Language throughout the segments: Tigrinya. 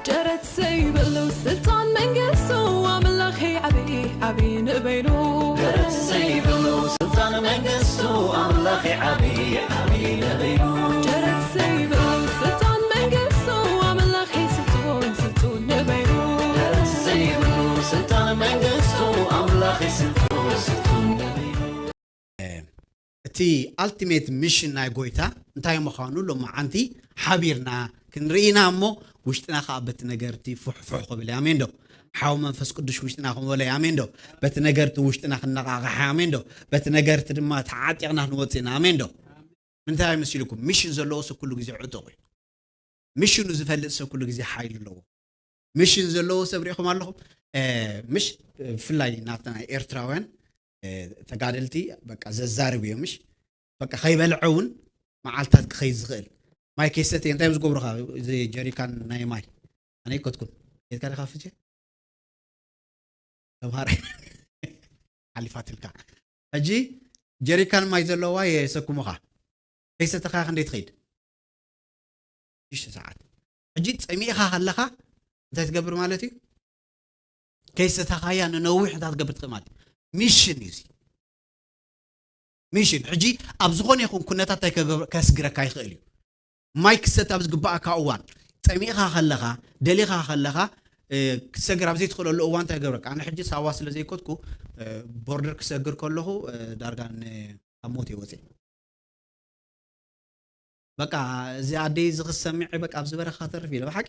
ደረት ዘይብሉ ስልጣን መንግስቱ ኣምላኽ ዓብዪ ዓብዪ ንበይኑ። ደረት ዘይብሉ ስልጣን መንግስቱ ኣምላኽ ዓብዪ ዓብዪ ንበይኑ። ደረት ዘይብሉ ስልጣን መንግስቱ ኣምላኽ ስልጡን ስልጡን ንበይኑ። ደረት ዘይብሉ ስልጣን መንግስቱ ኣምላኽ ስልጡን ስልጡን ንበይኑ። እቲ ኣልቲሜት ሚሽን ናይ ጎይታ እንታይ ምዃኑ ሎማዓንቲ ሓቢርና ክንርኢ ኢና እሞ፣ ውሽጥና ከኣ በቲ ነገርቲ ፉሕፉሕ ክብል እዩ። ኣሜን ዶ? ሓው መንፈስ ቅዱስ ውሽጥና ክንበሎ እዩ። ኣሜን ዶ? በቲ ነገርቲ ውሽጥና ክነቓቕሕ እዩ። ኣሜን ዶ? በቲ ነገርቲ ድማ ተዓጢቕና ክንወጽእ ኢና። ኣሜን ዶ? ምንታይ መሲልኩም? ሚሽን ዘለዎ ሰብ ኩሉ ግዜ ዕጡቕ እዩ። ሚሽኑ ዝፈልጥ ሰብ ኩሉ ግዜ ሓይሊ ኣለዎ። ሚሽን ዘለዎ ሰብ ሪኢኹም ኣለኹም? እ፣ ምሽ፣ ብፍላይ ናብታ ናይ ኤርትራውያን፣ እ፣ ተጋደልቲ በቃ ዘዛርብ እዮም። ምሽ በቃ ከይበልዐ እውን መዓልታት ክኸይድ ዝኽእል፣ ማይ ከይሰተየ እንታይ እዮም ዝገብሩኻ? እዚ ጀሪካን ናይ ማይ ኣነ ይከትኩን የትካ ዲኻ ፍቼ ተምሃራይ ሓሊፋትልካ። ሕጂ ጀሪካን ማይ ዘለዋ የሰኩሙኻ። ከይሰተኻ ክንደይ ትኸይድ? ሽዱሽተ ሰዓት። ሕጂ ጸሚእኻ ከለኻ እንታይ ትገብር ማለት እዩ? ከይሰተኻያ ንነዊሕ እንታይ ትገብር ትኽእል ማለት እዩ? ሚሽን እዩ እዚ። ሚሽን። ሕጂ ኣብ ዝኾነ ይኹን ኩነታት እንታይ ከገብ-፣ ከስግረካ ይኽእል እዩ። ማይ ክሰት ኣብ ዝግባኣካ እዋን፣ ጸሚእኻ ከለኻ፣ ደሊኻ ከለኻ፣ እ፣ ክትሰግር ኣብ ዘይትኽእለሉ እዋን እንታይ ይገብረካ? ኣነ ሕጂ ሳዋ ስለ ዘይኮትኩ፣ እ፣ ቦርደር ክሰግር ከለኹ፣ እ፣ ዳርጋ ን-፣ ካብ ሞት እየ ወፂእ። በቃ እዚ ኣደይ እዚ ክሰምዐ በቃ ኣብዚ በረኻ ተርፍ ኢለ ብሓቂ።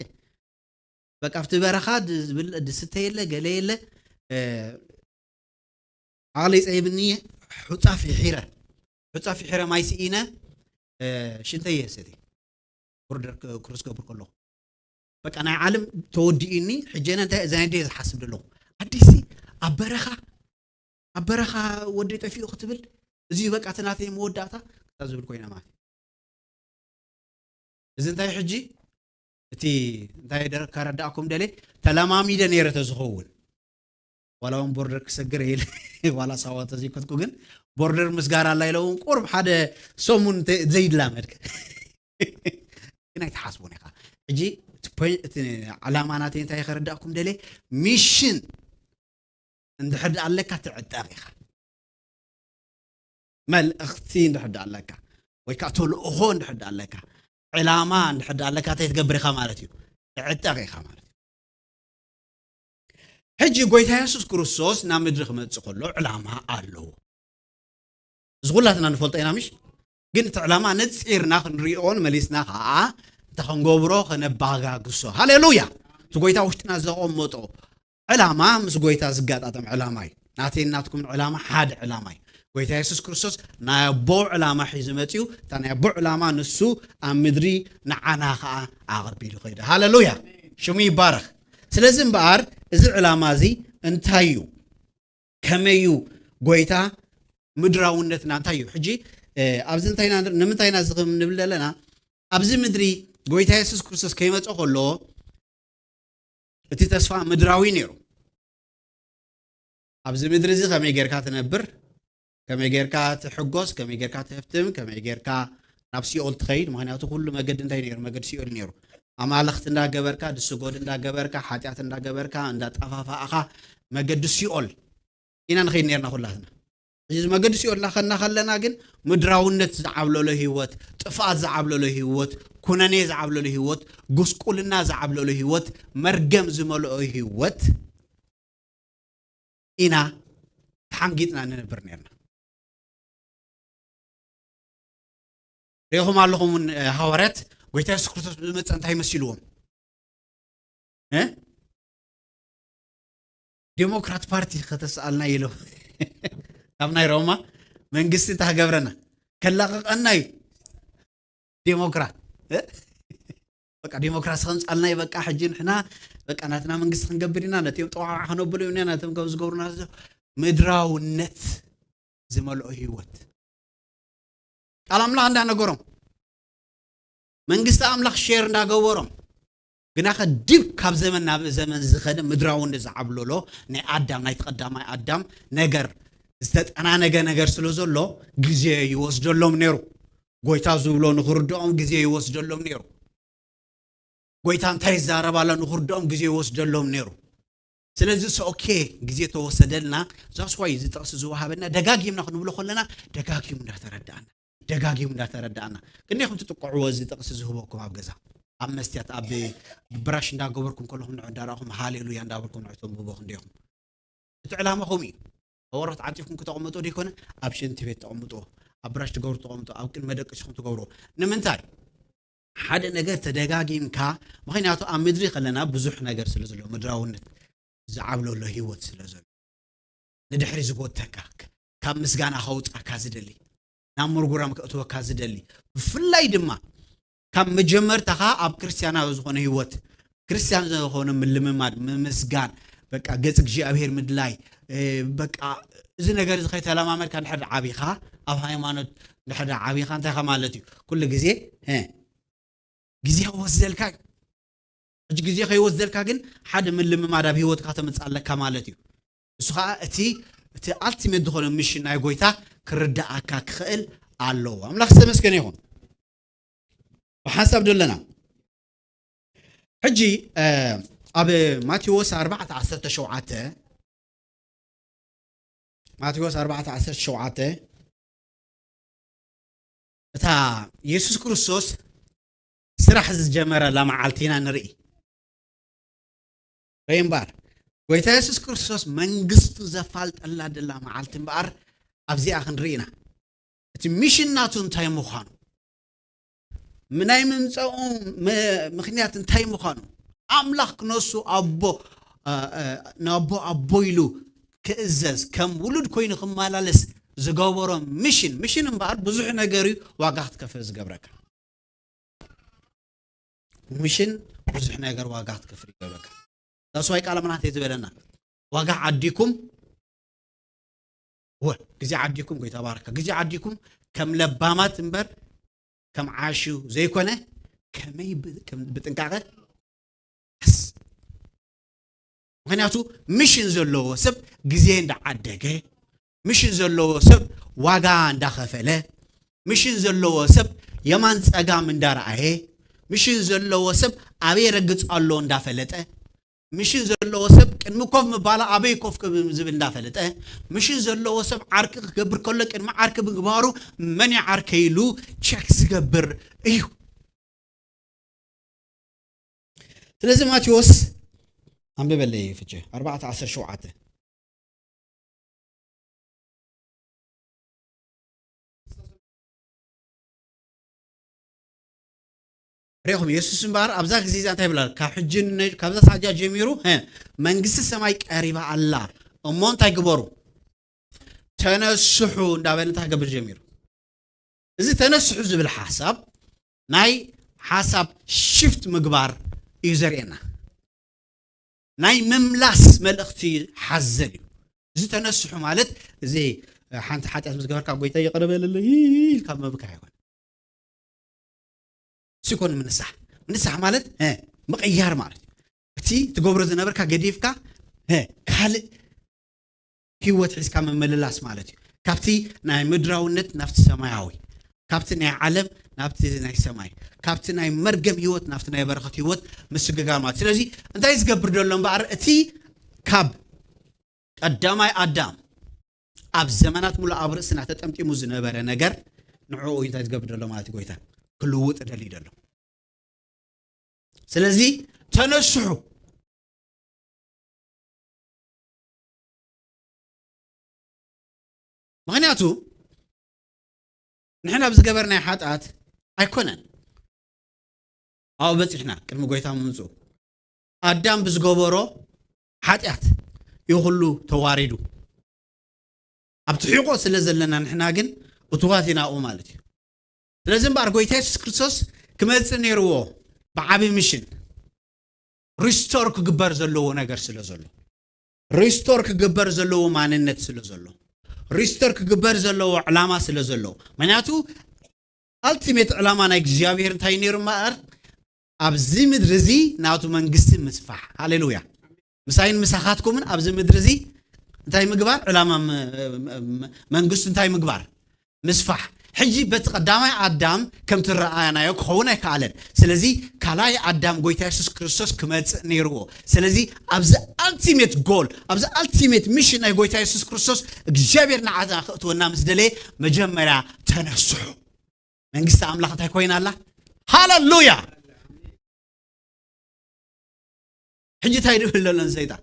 በቃ ኣብቲ በረኻ ድ-፣ ዝብል-፣ ድስተ የለ፣ ገለ የለ። እ፣ ዓቕለይ ጸይብኒ፣ ሑጻ ፊሒረ፣ ሑጻ ፊሒረ ማይ ስኢነ፣ እ፣ ሽንተይ እየ ሰትየ። ቦርደር ክ-፣ ክሮስ ገብር ከለኹ። በቃ ናይ ዓለም ተወዲኡኒ፣ ሕጂ ኣነ እንታይ፣ እዚ ናይ ድየ ዝሓስብ ዘለኹ። ኣዲሲ ኣብ በረኻ፣ ኣብ በረኻ ወደይ ጠፊኡ ክትብል፣ እዚ በቃ እቲ ናተይ መወዳእታ፣ ክታ ዝብል ኮይና ማለት እዩ። እዚ እንታይ ሕጂ፣ እቲ እንታይ ደረ-፣ ከረዳእኩም ደልየ፣ ተለማሚደ ነይረ ተዝኸውን። ዋላ እውን ቦርደር ክሰግር ኢለ፣ ዋላ ሳዋ ተዘይከትኩ፣ ግን ቦርደር ምስጋር ኣላ ኢለ እውን ቁሩብ ሓደ ሰሙን ተ-፣ ዘይላመድክ። ግን ኣይትሓስቡን ኢኻ። ሕጂ እቲ ፖይ-፣ እቲ ዓላማ ናተይ እንታይ ከረዳእኩም ደልየ፣ ሚሽን እንድሕር ደኣ ኣለካ ትዕጠቕ ኢኻ። መልእኽቲ እንድሕር ደኣ ኣለካ፣ ወይ ከዓ ተልእኾ እንድሕር ደኣ ኣለካ፣ ዕላማ እንድሕር ደኣ ኣለካ፣ እንታይ ትገብር ኢኻ ማለት እዩ? ትዕጠቕ ኢኻ ማለት እዩ። ሕጂ ጎይታ የሱስ ክርስቶስ ናብ ምድሪ ክመጽእ ከሎ ዕላማ ኣለዎ። እዚ ኩላትና ንፈልጦ ኢና፣ ምሽ? ግን እቲ ዕላማ ነጺርና ክንሪኦን መሊስና ከዓ እንተ ክንገብሮ ከነባጋግሶ። ሃሌሉያ! እቲ ጎይታ ውሽጥና ዘቐመጦ ዕላማ ምስ ጎይታ ዝጋጣጠም ዕላማ እዩ። ናተይን ናትኩምን ዕላማ ሓደ ዕላማ እዩ። ጎይታ የሱስ ክርስቶስ ናይ ኣቦ ዕላማ ሒዙ መጺኡ፣ እታ ናይ ኣቦ ዕላማ ንሱ ኣብ ምድሪ ንዓና ከዓ ኣቕርቢሉ ከይዱ። ሃሌሉያ! ሽሙ ይባረኽ። ስለዚ እምበኣር እዚ ዕላማ እዚ እንታይ እዩ? ከመይ እዩ ጎይታ ምድራውነትና እንታይ እዩ? ሕጂ፣ እ፣ ኣብዚ እንታይ ኢና፣ ንምንታይ ኢና እዚ ከም ንብል ዘለና? ኣብዚ ምድሪ ጎይታ የሱስ ክርስቶስ ከይመጸ ከሎ እቲ ተስፋ ምድራዊ ነይሩ። ኣብዚ ምድሪ እዚ ከመይ ጌርካ ትነብር፣ ከመይ ጌርካ ትሕጎስ፣ ከመይ ጌርካ ትህፍትም፣ ከመይ ጌርካ ናብ ሲኦል ትኸይድ። ምኽንያቱ ኩሉ መገዲ እንታይ ነይሩ? መገዲ ሲኦል ነይሩ። ኣማልኽቲ እንዳገበርካ፣ ድስጎድ እንዳገበርካ፣ ሓጢኣት እንዳገበርካ፣ እንዳጠፋፋእኻ፣ መገዲ ሲኦል ኢና ንኸይድ ነርና ኩላትና። እዚ መገዲ ሲኦል እናኸድና ከለና ግን ምድራውነት ዝዓብለሎ ህይወት፣ ጥፍኣት ዝዓብለሎ ህይወት፣ ኩነኔ ዝዓብለሎ ህይወት፣ ጉስቁልና ዝዓብለሎ ህይወት፣ መርገም ዝመልኦ ህይወት ኢና ተሓንጊጥና ንነብር ነርና። ሪኢኹም ኣለኹም እውን፣ እ፣ ሃዋርያት ጎይታ የሱስ ክርስቶስ ምስ መጸ እንታይ መሲልዎም? እ? ዴሞክራት ፓርቲ ከተስኣልና ኢሎም ካብ ናይ ሮማ መንግስቲ እንታይ ክገብረና? ከላቕቐና እዩ። ዴሞክራት፣ እ? በቃ ዴሞክራሲ ከምጻልና እዩ። በቃ ሕጂ ንሕና በቃ ናትና መንግስቲ ክንገብር ኢና፣ ነቲኦም ጠዋዕዋዕ ከነብሉ ኢና፣ ነቶም ከም ዝገብሩና ዝ-፣ ምድራውነት ዝመልኦ ህይወት። ቃል ኣምላኽ እንዳነገሮም፣ መንግስቲ ኣምላኽ ሼር እንዳገበሮም፣ ግና ከዲብ ካብ ዘመን ናብ ዘመን ዝኸደ ምድራውነት ዝዓብለሎ ናይ ኣዳም፣ ናይቲ ቀዳማይ ኣዳም ነገር፣ ዝተጠናነገ ነገር ስለ ዘሎ ግዜ ይወስደሎም ነይሩ። ጎይታ ዝብሎ ንኽርድኦም ግዜ ይወስደሎም ነይሩ። ጎይታ እንታይ ይዛረብ ኣሎ ንኽርድኦም ግዜ ይወስደሎም ነይሩ። ስለዚ ኦኬ፣ ግዜ ተወሰደልና። ዛስዋይ እዚ ጥቕሲ ዝወሃበና ደጋጊምና ክንብሎ ከለና ደጋጊሙ እንዳተረዳእና ደጋጊሙ እንዳተረዳእና ክንደይኹም ትጥቅዕዎ? እዚ ጥቕሲ ዝህበኩም ኣብ ገዛ ኣብ መስትያት ኣብ ብራሽ እንዳገበርኩም ከለኹም ንዕዳራኹም ሃሌሉያ እንዳበልኩም ንዕተንብቦ ክንደይኹም? እቲ ዕላማኹም እዩ። ወረቕት ዓንጺፍኩም ክተቐምጡ ደይኮነ፣ ኣብ ሽንቲ ቤት ተቐምጡ፣ ኣብ ብራሽ ትገብሩ ተቐምጡ፣ ኣብ ቅድሚ መደቀሲኹም ትገብሩ። ንምንታይ? ሓደ ነገር ተደጋጊምካ፣ ምኽንያቱ ኣብ ምድሪ ከለና ብዙሕ ነገር ስለ ዘሎ፣ ምድራውነት ዝዓብለሎ ህይወት ስለ ዘሎ፣ ንድሕሪ ዝጎተካ፣ ካብ ምስጋና ከውጻካ ዝደሊ፣ ናብ ምርጉራም ከእትወካ ዝደሊ፣ ብፍላይ ድማ ካብ መጀመርታኻ ኣብ ክርስትያናዊ ዝኾነ ህይወት፣ ክርስትያን ዝኾነ ምልምማድ፣ ምምስጋን፣ በቃ ገጽ እግዚኣብሔር ምድላይ፣ እ፣ በቃ እዚ ነገር እዚ ከይተለማመድካ እንድሕር ዓቢኻ፣ ኣብ ሃይማኖት እንድሕር ዓቢኻ እንታይ ኢኻ ማለት እዩ? ኩሉ ግዜ፣ እ፣ ግዜ ክወስደልካ እዩ። ሕጂ ግዜ ከይወስደልካ ግን ሓደ ምልምማድ ኣብ ህይወትካ ተምጽእ ኣለካ ማለት እዩ። እሱ ኸዓ እቲ፣ እቲ ኣልቲሜት ዝኾነ ሚሽን ናይ ጎይታ ክርድኣካ ክኽእል ኣለዎ። ኣምላኽ ዝተመስገነ ይኹን። ብሓንሳብ ደለና። ሕጂ፣ እ፣ ኣብ ማቴዎስ ኣርባዕተ ዓሰርተ ሸውዓተ፣ ማቴዎስ ኣርባዕተ ዓሰርተ ሸውዓተ፣ እታ የሱስ ክርስቶስ ስራሕ ዝጀመረላ መዓልቲ ኢና ንርኢ። ርእይ እምበኣር፣ ጎይታ የሱስ ክርስቶስ መንግስቱ ዘፋልጠላ ደላ መዓልቲ እምበኣር ኣብዚኣ ክንርኢ ኢና። እቲ ሚሽን ናቱ እንታይ ምዃኑ፣ ም-፣ ናይ ምምጻኡ ም-፣ ምኽንያት እንታይ ምዃኑ፣ ኣምላኽ ክነሱ ኣቦ፣ እ፣ እ፣ ንኣቦ ኣቦ ኢሉ ክእዘዝ፣ ከም ውሉድ ኮይኑ ክመላለስ ዝገበሮ ሚሽን፣ ሚሽን እምበኣር ብዙሕ ነገር እዩ ዋጋ ክትከፍል ዝገብረካ። ሚሽን ብዙሕ ነገር ዋጋ ክትከፍል ይገብረካ። ዳስዋይ ቃል ኣምላኽ እንታይ ዝበለና? ዋጋ ዓዲኩም፣ ወ-፣ ግዜ ዓዲኩም፣ ጎይታ ባረካ። ግዜ ዓዲኩም ከም ለባማት እምበር ከም ዓሹ ዘይኮነ፣ ከመይ ብ-፣ ከም ብጥንቃቐ ስ-፣ ምኽንያቱ ሚሽን ዘለዎ ሰብ ግዜ እንዳዓደገ፣ ሚሽን ዘለዎ ሰብ ዋጋ እንዳኸፈለ፣ ሚሽን ዘለዎ ሰብ የማን ጸጋም እንዳረኣየ፣ ሚሽን ዘለዎ ሰብ ኣበይ ረግጽ ኣሎ እንዳፈለጠ፣ ሚሽን ዘለዎ ሰብ ቅድሚ ኮፍ ምባላ ኣበይ ኮፍ ክብል ዝብል እንዳፈለጠ፣ ሚሽን ዘለዎ ሰብ ዓርኪ ክገብር ከሎ ቅድሚ ዓርኪ ምግባሩ መን ይዓርከይ ኢሉ ቸክ ዝገብር እዩ። ስለዚ ማቴዎስ ኣንብበለይ ፍቼ ኣርባዕተ ዓሰርተ ሸውዓተ። ሪኹም የሱስ እምበኣር ኣብዛ ግዜ እዛ እንታይ ይብላ? ካብ ሕጂ ን-፣ ካብዛ ሳጃ ጀሚሩ፣ ሀ፣ መንግስቲ ሰማይ ቀሪባ ኣላ እሞ እንታይ ግበሩ? ተነስሑ እንዳበለ እንታይ ክገብር ጀሚሩ? እዚ ተነስሑ ዝብል ሓሳብ ናይ ሓሳብ ሽፍት ምግባር እዩ ዘርእየና። ናይ ምምላስ መልእኽቲ ሓዘል እዩ። እዚ ተነስሑ ማለት እዚ ሓንቲ ሓጢኣት ምስ ገበርካ ጎይታ ይቕረ በለለይ ኢልካ ምብካይ ኣይኮነ። ሲኮን ምንሳሕ፣ ምንሳሕ ማለት፣ እ፣ ምቕያር ማለት እዩ። እቲ ትገብሮ ዝነበርካ ገዲፍካ፣ እ፣ ካልእ ህይወት ሒዝካ ምምልላስ ማለት እዩ። ካብቲ ናይ ምድራውነት ናብቲ ሰማያዊ፣ ካብቲ ናይ ዓለም ናብቲ ናይ ሰማይ፣ ካብቲ ናይ መርገም ህይወት ናብቲ ናይ በረኸት ህይወት ምስግጋር ማለት። ስለዚ እንታይ ዝገብር ዘሎ እምበኣር፣ እቲ ካብ ቀዳማይ ኣዳም ኣብ ዘመናት ሙሉ ኣብ ርእስና ተጠምጢሙ ዝነበረ ነገር ንዕኡ እንታይ ዝገብር ዘሎ ማለት እዩ? ጎይታ ክልውጥ ደልዩ ዘሎ። ስለዚ ተነስሑ። ምኽንያቱ ንሕና ብዝገበርናዮ ሓጢኣት ኣይኮነን ኣብኡ በጺሕና ቅድሚ ጎይታ ምምጽኡ። ኣዳም ብዝገበሮ ሓጢኣት እዩ ኩሉ ተዋሪዱ። ኣብቲ ሒቆ ስለ ዘለና ንሕና ግን እቱዋት ኢና ኣብኡ ማለት እዩ። ስለዚ እምበኣር ጎይታ የሱስ ክርስቶስ ክመጽእ ነይርዎ ብዓቢ ሚሽን። ሪስቶር ክግበር ዘለዎ ነገር ስለ ዘሎ፣ ሪስቶር ክግበር ዘለዎ ማንነት ስለ ዘሎ፣ ሪስቶር ክግበር ዘለዎ ዕላማ ስለ ዘሎ። ምኽንያቱ ኣልቲሜት ዕላማ ናይ እግዚኣብሔር እንታይ ነይሩ እምበኣር? ኣብዚ ምድሪ እዚ ናቱ መንግስቲ ምስፋሕ። ሃሌሉያ። ምሳይን ምሳኻትኩምን ኣብዚ ምድሪ እዚ እንታይ ምግባር? ዕላማ ም-፣ ም-፣ ም-፣ መንግስቱ እንታይ ምግባር? ምስፋሕ። ሕጂ በቲ ቀዳማይ ኣዳም ከምቲ ረኣናዮ ክኸውን ኣይከኣለን። ስለዚ ካልኣይ ኣዳም ጎይታ የሱስ ክርስቶስ ክመጽእ ነይርዎ። ስለዚ ኣብዚ ኣልቲሜት ጎል፣ ኣብዚ ኣልቲሜት ሚሽን ናይ ጎይታ የሱስ ክርስቶስ እግዚኣብሔር ንዓና ክእትወና ምስ ደለየ መጀመርያ ተነስሑ። መንግስቲ ኣምላኽ እንታይ ኮይና ኣላ? ሃለሉያ! ሕጂ እንታይ ድብል ዘሎ ንሰይጣን?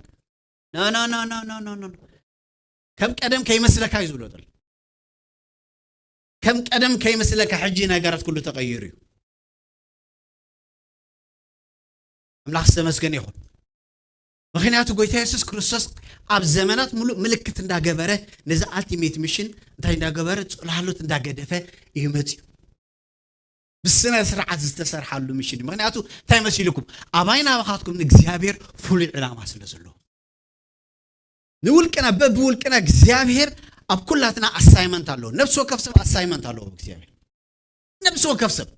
ኖ ኖ ኖ ኖ ኖ ኖ ኖ። ከም ቀደም ከይመስለካ እዩ ዝብሎ ዘሎ። ከም ቀደም ከይመስለካ፣ ሕጂ ነገራት ኩሉ ተቐይሩ እዩ። ኣምላኽ ዝተመስገነ ይኹን። ምኽንያቱ ጎይታ የሱስ ክርስቶስ ኣብ ዘመናት ሙሉእ ምልክት እንዳገበረ፣ ነዚ ኣልቲሜት ሚሽን እንታይ እንዳገበረ፣ ጽላሎት እንዳገደፈ እዩ መጺኡ። ብስነ ስርዓት ዝተሰርሓሉ ሚሽን እዩ። ምኽንያቱ እንታይ መሲልኩም? ኣባይ ናባኻትኩም ንእግዚኣብሔር ፍሉይ ዕላማ ስለ ዘለዎ። ንውልቅና፣ በብውልቅና እግዚኣብሔር ኣብ ኩላትና ኣሳይመንት ኣለዎ። ነፍሲ ወከፍ ሰብ ኣሳይመንት ኣለዎ ብእግዚኣብሔር። ነፍሲ ወከፍ ሰብ፣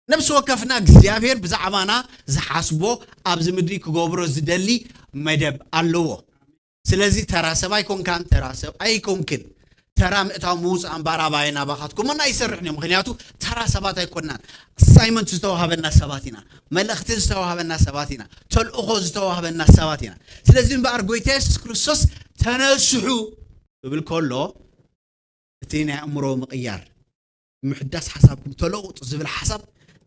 ነፍሲ ወከፍና እግዚኣብሔር ብዛዕባና ዝሓስቦ፣ ኣብዚ ምድሪ ክገብሮ ዝደሊ መደብ ኣለዎ። ስለዚ ተራ ሰብ ኣይኮንካን፣ ተራ ሰብ ኣይኮንክን። ተራ ምእታው ምውፃእ እምበኣር ኣባይን ኣባኻትኩምን ኣይሰርሕን እዮም። ምኽንያቱ ተራ ሰባት ኣይኮንናን። ኣሳይመንት ዝተዋሃበና ሰባት ኢና። መልእኽቲ ዝተዋሃበና ሰባት ኢና። ተልእኾ ዝተዋሃበና ሰባት ኢና። ስለዚ እምበኣር ጎይታ የሱስ ክርስቶስ ተነስሑ ክብል ከሎ፣ እቲ ናይ ኣእምሮ ምቕያር፣ ምሕዳስ ሓሳብኩም፣ ተለውጡ ዝብል ሓሳብ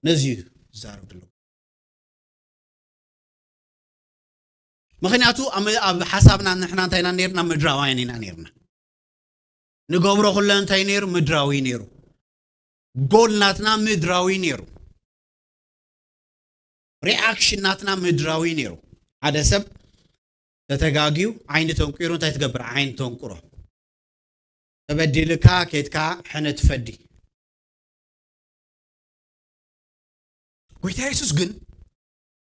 ነዚ እዩ ዝዛረብ ዘሎ። ምኽንያቱ ኣብ፣ ኣብ ሓሳብና ንሕና እንታይ ኢና ነይርና? ምድራውያን ኢና ነይርና። ንገብሮ ኩለ እንታይ ነይሩ? ምድራዊ ነይሩ። ጎል ናትና ምድራዊ ነይሩ። ሪኣክሽን ናትና ምድራዊ ነይሩ። ሓደ ሰብ ተተጋግዩ ዓይኒ ተንቂሩ እንታይ ትገብር? ዓይኒ ተንቅሮ። ተበዲልካ ኬድካ ሕነ ትፈዲ። ጎይታ የሱስ ግን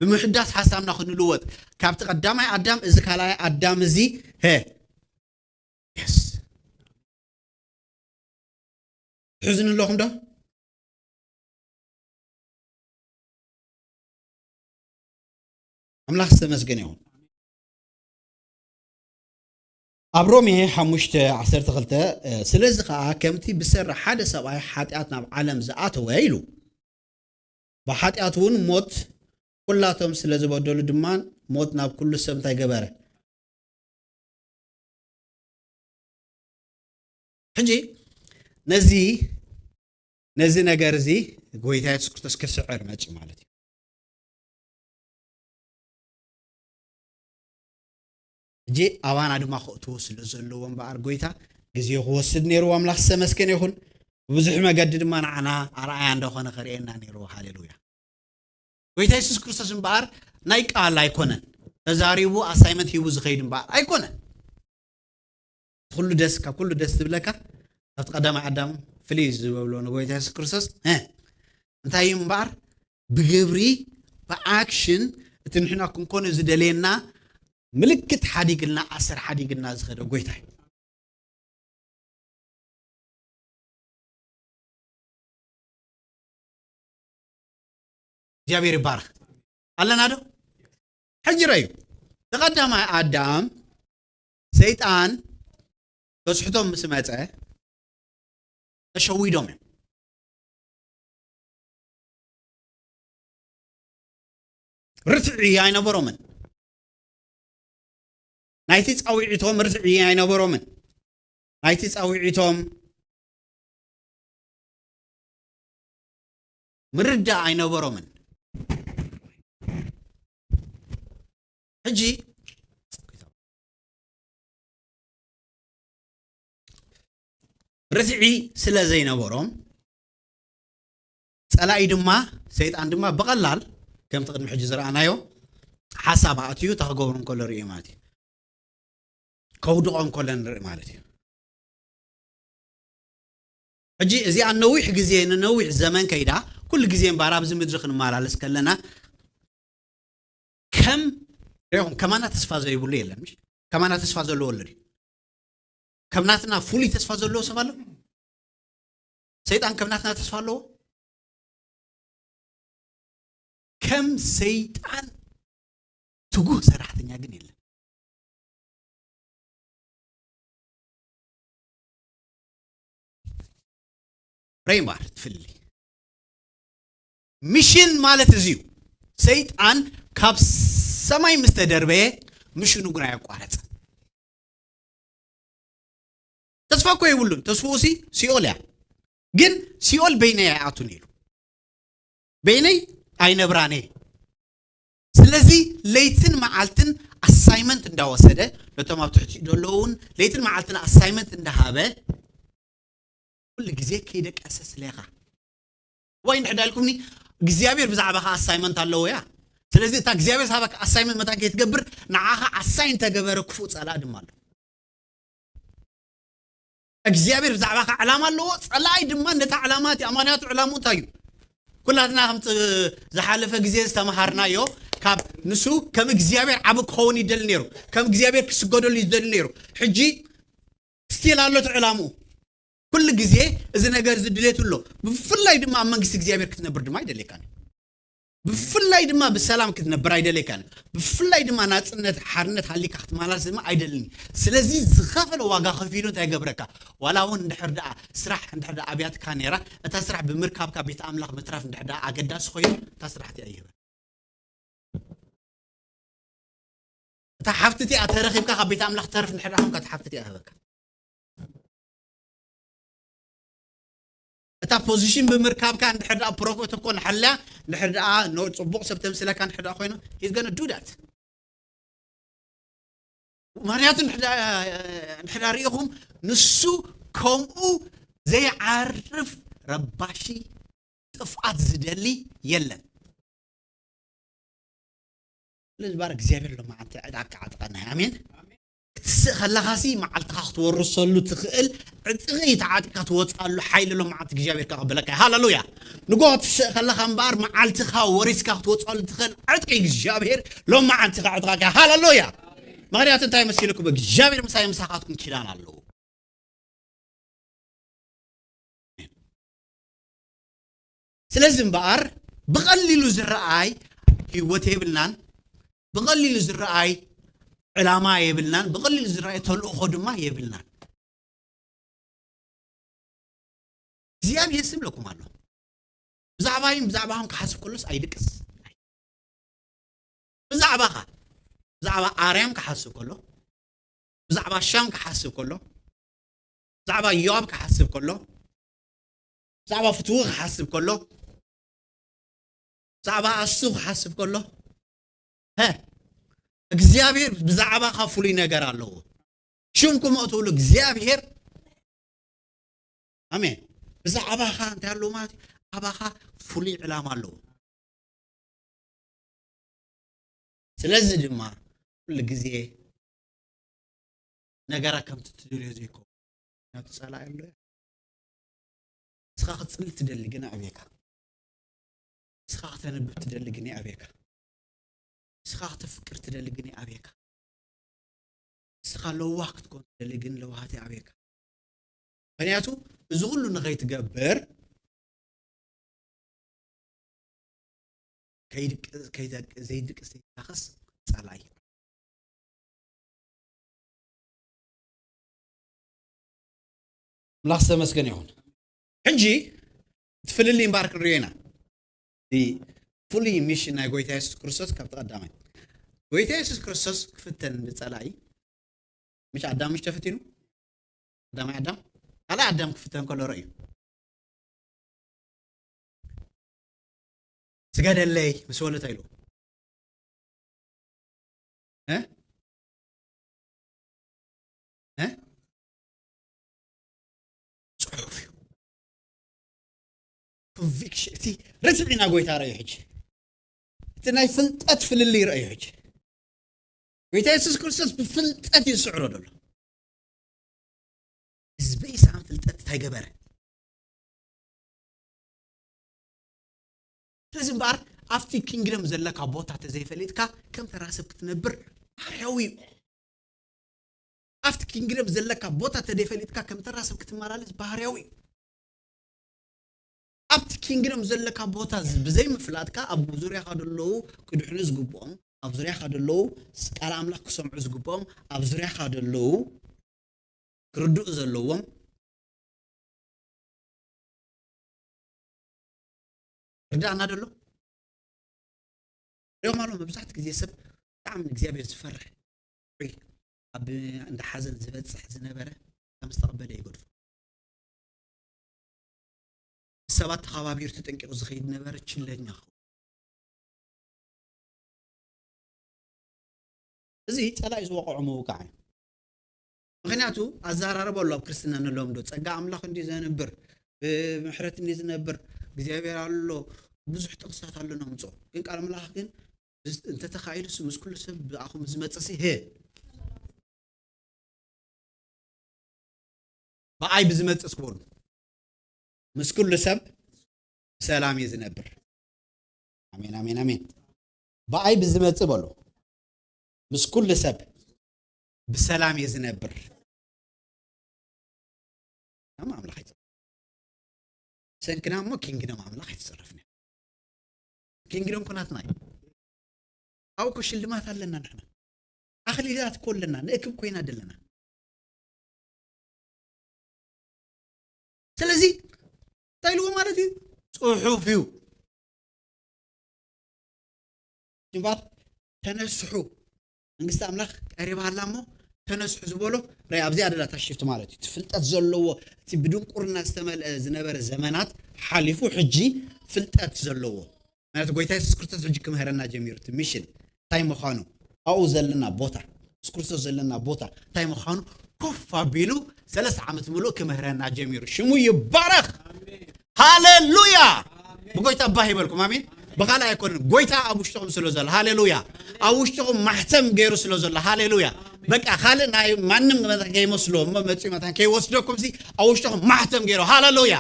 ብምሕዳስ ሓሳብና ክንልወጥ፣ ካብቲ ቀዳማይ ኣዳም እዚ ካልኣይ ኣዳም እዚ፣ ሀ፣ የስ። ትሕዝኑ ኣለኹም ዶ? ኣምላኽ ዝተመስገነ ይኹን። ኣብ ሮሜ ሓሙሽተ ዓሰርተ ክልተ፣ እ፣ ስለዚ ኸኣ ከምቲ ብሰሪ ሓደ ሰብኣይ ሓጢኣት ናብ ዓለም ዝኣተወ ኢሉ፣ ብሓጢኣት እውን ሞት፣ ኩላቶም ስለ ዝበደሉ ድማ ሞት ናብ ኩሉ ሰብ እንታይ ገበረ? ሕጂ ነዚ፣ ነዚ ነገር እዚ ጎይታ የሱስ ክርስቶስ ክስዕር መጺኡ ማለት እዩ። ሕጂ ኣባና ድማ ከእትዎ ስለ ዘለዎ እምበኣር ጎይታ ግዜ ክወስድ ነይርዎ። ኣምላኽ ዝተመስገነ ይኹን። ብብዙሕ መገዲ ድማ ንዓና ኣርኣያ እንደኾነ ከርእየና ነይርዎ። ሃሌሉያ። ጎይታ የሱስ ክርስቶስ እምበኣር ናይ ቃል ኣይኮነን። ተዛሪቡ ኣሳይመንት ሂቡ ዝኸይድ እምበኣር ኣይኮነን። ኩሉ ደስ፣ ካብ ኩሉ ደስ ዝብለካ ካብቲ ቀዳማይ ኣዳም ፍልይ ዝበሎ ንጎይታ የሱስ ክርስቶስ፣ እ፣ እንታይ እዩ እምበኣር? ብግብሪ፣ ብኣክሽን፣ እቲ ንሕና ክንኮኖ ዝደልየና ምልክት ሓዲግልና፣ ኣሰር ሓዲግልና ዝኸደ ጎይታ እዩ። እግዚኣብሔር ይባረኽ። ኣለና ዶ? ሕጂ ረዩ፣ ተቐዳማይ ኣዳም ሰይጣን ተስሕቶም ምስ መጸ ተሸዊዶም እዮም። ርትዒ ኣይነበሮምን። ናይቲ ጻውዒቶም ርትዒ ኣይነበሮምን። ናይቲ ጻውዒቶም ምርዳእ ኣይነበሮምን። ሕጂ ርትዒ ስለ ዘይነበሮም፣ ጸላኢ ድማ፣ ሰይጣን ድማ ብቐላል ከምቲ ቅድሚ ሕጂ ዝረኣናዮ ሓሳብ ኣእትዩ፣ እታ ክገብሮ እንከሎ ርእዩ ማለት እዩ። ከውድቖ እንከሎ ንርኢ ማለት እዩ። ሕጂ እዚኣ ነዊሕ ግዜ፣ ንነዊሕ ዘመን ከይዳ፣ ኩሉ ግዜ እምበኣር ኣብዚ ምድሪ ክንመላለስ ከለና፣ ከም፣ ሪኹም፣ ከማና ተስፋ ዘይብሉ የለን፣ ምሽ? ከማና ተስፋ ዘለዎ ኣሎ ድዩ? ከም ናትና ፍሉይ ተስፋ ዘለዎ ሰብ ኣሎ? ሰይጣን ከም ናትና ተስፋ ኣለዎ? ከም ሰይጣን ትጉህ ሰራሕተኛ ግን የለን። ሬምባር ትፍሊ ሚሽን ማለት እዚ እዩ። ሰይጣን ካብ ሰማይ ምስ ተደርበየ፣ ምሽኑ ግና ኣየቋረጸ። ተስፋ እኮ የብሉን። ተስፍኡ ሲ ሲኦል እያ። ግን ሲኦል በይነይ ኣይኣቱን ኢሉ። በይነይ ኣይነብራን እየ። ስለዚ ለይትን መዓልትን ኣሳይመንት እንዳወሰደ፣ ነቶም ኣብ ትሕቲ ዘለዉ እውን ለይትን መዓልትን ኣሳይመንት እንዳሃበ፣ ኩሉ ግዜ ከይደቀሰ ስለ ኢኻ። ወይ እንድሕር ዳልኩምኒ እግዚኣብሔር ብዛዕባኻ ኣሳይመንት ኣለዎ እያ። ስለዚ እታ እግዚኣብሔር ዝሃበካ ኣሳይመንት መታን ከይትገብር ንዓኻ ኣሳይን ተገበረ ክፉእ ጸላእ ድማ ኣሎ። እግዚኣብሔር ብዛዕባኻ ዕላማ ኣለዎ፣ ጸላኣይ ድማ ነታ ዕላማ እቲኣ። ምኽንያቱ ዕላምኡ እንታይ እዩ? ኩላትና ከምቲ ዝሓለፈ ግዜ ዝተምሃርናዮ፣ ካብ ንሱ ከም እግዚኣብሔር ዓቢ ክኸውን ይደሊ ነይሩ፣ ከም እግዚኣብሔር ክስገደሉ ይደሊ ነይሩ። ሕጂ ስቲል ኣሎ እቲ ዕላምኡ። ኩሉ ግዜ እዚ ነገር እዚ ድሌቱ ኣሎ። ብፍላይ ድማ ኣብ መንግስቲ እግዚኣብሔር ክትነብር ድማ ኣይደልየካን። ብፍላይ ድማ ብሰላም ክትነብር ኣይደልየካን። ብፍላይ ድማ ናጽነት፣ ሓርነት ሃሊካ ክትመላለስ ድማ ኣይደልን። ስለዚ ዝኸፈለ ዋጋ ከፊሉ እንታይ ይገብረካ? ዋላ እውን እንድሕር ደኣ ስራሕ እንድሕር ደኣ ኣብያትካ ነይራ፣ እታ ስራሕ ብምርካብካ ቤት ኣምላኽ ምትራፍ እንድሕር ደኣ ኣገዳሲ ኮይኑ፣ እታ ስራሕ እቲኣ ይህበ። እታ ሓፍቲ እቲኣ ተረኺብካ ካብ ቤት ኣምላኽ ተርፍ እንድሕር ደኣ ኮንካ፣ እታ ሓፍቲ እቲኣ ይህበካ። እታ ፖዚሽን ብምርካብካ እንድሕር ደኣ ፕሮቶኮል ሓልያ፣ እንድሕር ደኣ ኖ-፣ ጽቡቕ ሰብ ተምስለካ እንድሕር ደኣ ኮይኑ፣ he's gonna do that። ምኽንያቱ እንድሕር ደኣ፣ እንድሕር ደኣ ርኢኹም፣ ንሱ ከምኡ ዘይዓርፍ ረባሺ ጥፍኣት ዝደሊ የለን። ስለዚ ባር እግዚኣብሔር ሎማዓንቲ ዕጥቃ ዓጥቃና። ኣሜን። ክትስእ ከለኻሲ መዓልትኻ ክትወርሰሉ ትኽእል ዕጥቂ ተዓጢቕካ ትወፅኣሉ ሓይሊ ሎማዓንቲ እግዚኣብሔር ከቐበለካ እዩ። ሃሌሉያ። ንጎ ክትስእ ከለኻ እምበኣር መዓልትኻ ወሪስካ ክትወፅኣሉ ትኽእል ዕጥቂ እግዚኣብሔር ሎማዓንቲ ከዕጥቃካ። ሃሌሉያ። ምኽንያቱ እንታይ መሲልኩም? እግዚኣብሔር ምሳይ ምሳኻትኩም ኪዳን ኣለዎ። ስለዚ እምበኣር ብቐሊሉ ዝረኣይ ህይወት የብልናን፣ ብቐሊሉ ዝረኣይ ዕላማ የብልናን፣ ብቐሊሉ ዝረኣይ ተልእኾ ድማ የብልናን። እግዚኣብሔር ስብለኩም ኣሎ። ብዛዕባይን ብዛዕባኹም ክሓስብ ከሎስ ኣይድቅስ። ብዛዕባኻ፣ ብዛዕባ ኣርያም ክሓስብ ከሎ፣ ብዛዕባ ሻም ክሓስብ ከሎ፣ ብዛዕባ ዮኣብ ክሓስብ ከሎ፣ ብዛዕባ ፍትዊ ክሓስብ ከሎ፣ ብዛዕባ ኣሱ ክሓስብ ከሎ፣ ሀ፣ እግዚኣብሔር ብዛዕባኻ ፍሉይ ነገር ኣለዎ። ሽም ክመእትውሉ እግዚኣብሔር፣ ኣሜን፣ ብዛዕባኻ እንታይ ኣለዎ ማለት እዩ? ኣባኻ ፍሉይ ዕላማ ኣለዎ። ስለዚ ድማ ኩሉ ግዜ ነገራት ከምቲ ትደልዮ ዘይከውን፣ ምኽንያቱ ጸላኢ ኣሎ። ንስኻ ክትጽሊ ትደሊ ግን ኣብየካ። ንስኻ ከተንብብ ትደሊ ግን ኣብየካ። ንስኻ ከተፍቅር ትደሊ ግን ኣብየካ። ንስኻ ለዋህ ክትኮን ትደሊ ግን ለዋሃት ኣብየካ። ምኽንያቱ እዚ ኩሉ ንኸይትገብር ከይድቅ-፣ ከይተ-፣ ዘይድቅስ ዘይታኸስ ጸላኢ። ኣምላኽ ዝተመስገነ ይኹን። ሕጂ እቲ ፍልልይ እምበኣር ክንሪኦ ኢና። እቲ ፍሉይ ሚሽን ናይ ጎይታ የሱስ ክርስቶስ ካብቲ ቀዳማይ። ጎይታ የሱስ ክርስቶስ ክፍተን ብጸላኢ፣ ምሽ ኣዳም ምሽ ተፈቲኑ? ቀዳማይ ኣዳም? ካልኣይ ኣዳም ክፍተን ከሎ ረእዩ። ስገደለይ ምስ በሎ እንታይ ኢሉ? እ? እ? ጽሑፍ እዩ። ኮንቪክሽን፣ እቲ ርትዒ ናይ ጎይታ ረእዩ ሕጂ። እቲ ናይ ፍልጠት ፍልልይ ረእዩ ሕጂ። ጎይታ የሱስ ክርስቶስ ብፍልጠት እዩ ዝስዕሮ ዘሎ። ህዝበይ ሰኣን ፍልጠት እንታይ ገበረ? ስለዚ እምበኣር ኣብቲ ኪንግደም ዘለካ ቦታ ተዘይፈሊጥካ ከም ተራ ሰብ ክትነብር ባህርያዊ እዩ። ኣብቲ ኪንግደም ዘለካ ቦታ ተዘይፈሊጥካ ከም ተራ ሰብ ክትመላለስ ባህርያዊ እዩ። ኣብቲ ኪንግደም ዘለካ ቦታ ዝ-፣ ብዘይምፍላጥካ ኣብ ዙርያኻ ዘለዉ ክድሕኑ ዝግብኦም፣ ኣብ ዙርያኻ ዘለዉ ስ-፣ ቃል ኣምላኽ ክሰምዑ ዝግብኦም፣ ኣብ ዙርያኻ ዘለዉ ክርድኡ ዘለዎም ርዳእና ደሎ ሪኦም ኣሎ። መብዛሕትኡ ግዜ ሰብ ብጣዕሚ ንእግዚኣብሔር ዝፈርሕ፣ ኣብ እንዳ ሓዘን ዝበፅሕ ዝነበረ ከም ዝተቐበለ ይገድፎ። ሰባት ተኸባቢሩ ተጠንቂቑ ዝኸይድ ነበረ ችለኛ። እዚ ፀላኢ ዝወቕዖ ምውቃዕ እዩ። ምክንያቱ ኣዘራርበ ኣሎ ኣብ ክርስትና ንለምዶ ጸጋ ኣምላኽ እንዲ ዘንብር፣ ብምሕረት እንዲ ዝነብር እግዚኣብሔር ኣሎ። ብዙሕ ጥቕስታት ኣሎ ነምጾ። ግን ቃል ኣምላኽ ግን እንተተኻኢሉስ ምስ ኩሉ ሰብ ብኣኹም ዝመጽእሲ ህ ብኣይ ብዝመጽእ ስበሉ። ምስ ኩሉ ሰብ ብሰላም እየ ዝነብር። ኣሜን፣ ኣሜን፣ ኣሜን። ብኣይ ብዝመጽእ በሉ። ምስ ኩሉ ሰብ ብሰላም እየ ዝነብር። ኣም ኣምላኽ ኣይተ-፣ ሰንክና እሞ ኪንግደም ኣምላኽ ኣይተጸረፍና። ኪንግደም ኩናትና እዩ። ኣብኡ እኮ ሽልማት ኣለና ንሕና። ኣኽሊላት እኮ ኣለና፣ ንእክብ ኮይና ደለና። ስለዚ እንታይ ኢልዎ ማለት እዩ? ጽሑፍ እዩ። እምበር ተነስሑ፣ መንግስቲ ኣምላኽ ቀሪባ ኣላ እሞ ተነስሑ ዝበሎ ራይ ኣብዚኣ ደላ እታ ሽፍት ማለት እዩ። እቲ ፍልጠት ዘለዎ፣ እቲ ብድንቁርና ዝተመልአ ዝነበረ ዘመናት ሓሊፉ ሕጂ ፍልጠት ዘለዎ ማለት ጎይታ የሱስ ክርስቶስ ሕጂ ክምህረና ጀሚሩ። እቲ ሚሽን እንታይ ምዃኑ፣ ኣብኡ ዘለና ቦታ፣ የሱስ ክርስቶስ ዘለና ቦታ እንታይ ምዃኑ ኮፍ ኣቢሉ ሰለስተ ዓመት ምሉእ ክምህረና ጀሚሩ። ሽሙ ይባረኽ። ሃሌሉያ። ብጎይታ ባህ ይበልኩም። ኣሜን። ብኻልእ ኣይኮነን። ጎይታ ኣብ ውሽጥኹም ስለ ዘሎ። ሃሌሉያ። ኣብ ውሽጥኹም ማሕተም ገይሩ ስለ ዘሎ። ሃሌሉያ። በቃ ካልእ ናይ ማንም መታን ከይመስሎ እሞ መጺኡ መታን ከይወስደኩም ሲ ኣብ ውሽጥኹም ማሕተም ገይሩ። ሃሌሉያ።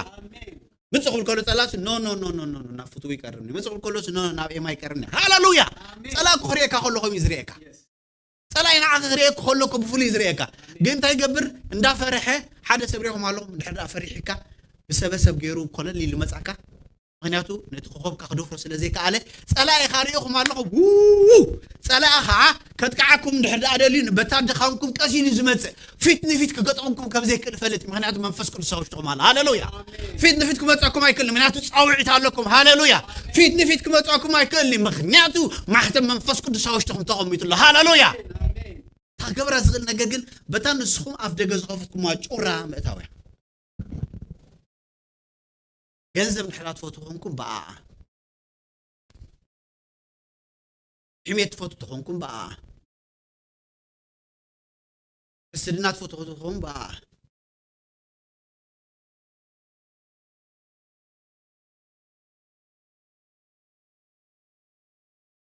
ምጽእ ክብል ከሎ ጸላእሲ ኖ፣ ኖ፣ ኖ፣ ኖ፣ ኖ፣ ኖ፣ ናብ ፍትው ይቀርብኒ። ምጽእ ክብል ከሎሲ ኖ፣ ናብ ኤማ ይቀርብኒ። ሃሌሉያ። ጸላእ ክሪኤካ ከሎ ከምኡ እዩ ዝሪኤካ። ጸላኢ ንዓኺ ክርእየኪ ከሎ እኮ ብፍሉይ ዝርእየካ። ግን እንታይ ይገብር? እንዳፈርሐ ሓደ ሰብ ሪኢኹም ኣለኹም፣ እንድሕር ደኣ ፈሪሕካ ብሰበሰብ ገይሩ ኮለል ኢሉ መጻካ። ምኽንያቱ ነቲ ኮኾብካ ክደፍሮ ስለ ዘይከኣለ፣ ጸላኢኻ ሪኢኹም ኣለኹም። ውው! ጸላኢ ኸዓ ከጥቅዓኩም እንድሕር ደኣ ደልዩ፣ በታ ድኻምኩም ቀስ ኢሉ ዝመጽእ፣ ፊት ንፊት ክገጥመኩም ከም ዘይክእል ፈልጥ። ምኽንያቱ መንፈስ ቅዱስ ኣብ ውሽጥኹም ኣሎ። ሃሌሉያ! ፊት ንፊት ክመጸኩም ኣይክእልን። ምኽንያቱ ጻውዒት ኣለኩም። ሃሌሉያ! ፊት ንፊት ክመጸኩም ኣይክእልን። ምኽንያቱ ማሕተም መንፈስ ቅዱስ ኣብ ውሽጥኹም ተቐሚጡ ኣሎ። ሃሌሉያ! እታ ክገብራ ዝኽእል ነገር ግን በታ ንስኹም ኣፍ ደገ ዝኸፈትኩማ ጩራ ምእታው እያ። ገንዘብ እንድሕራ ትፈትዉ ኮንኩም ብኣኣ። ሕሜት ትፈትዉ ተኾንኩም ብኣኣ። ስድና ትፈትዉ ተኾንኩም ብኣኣ።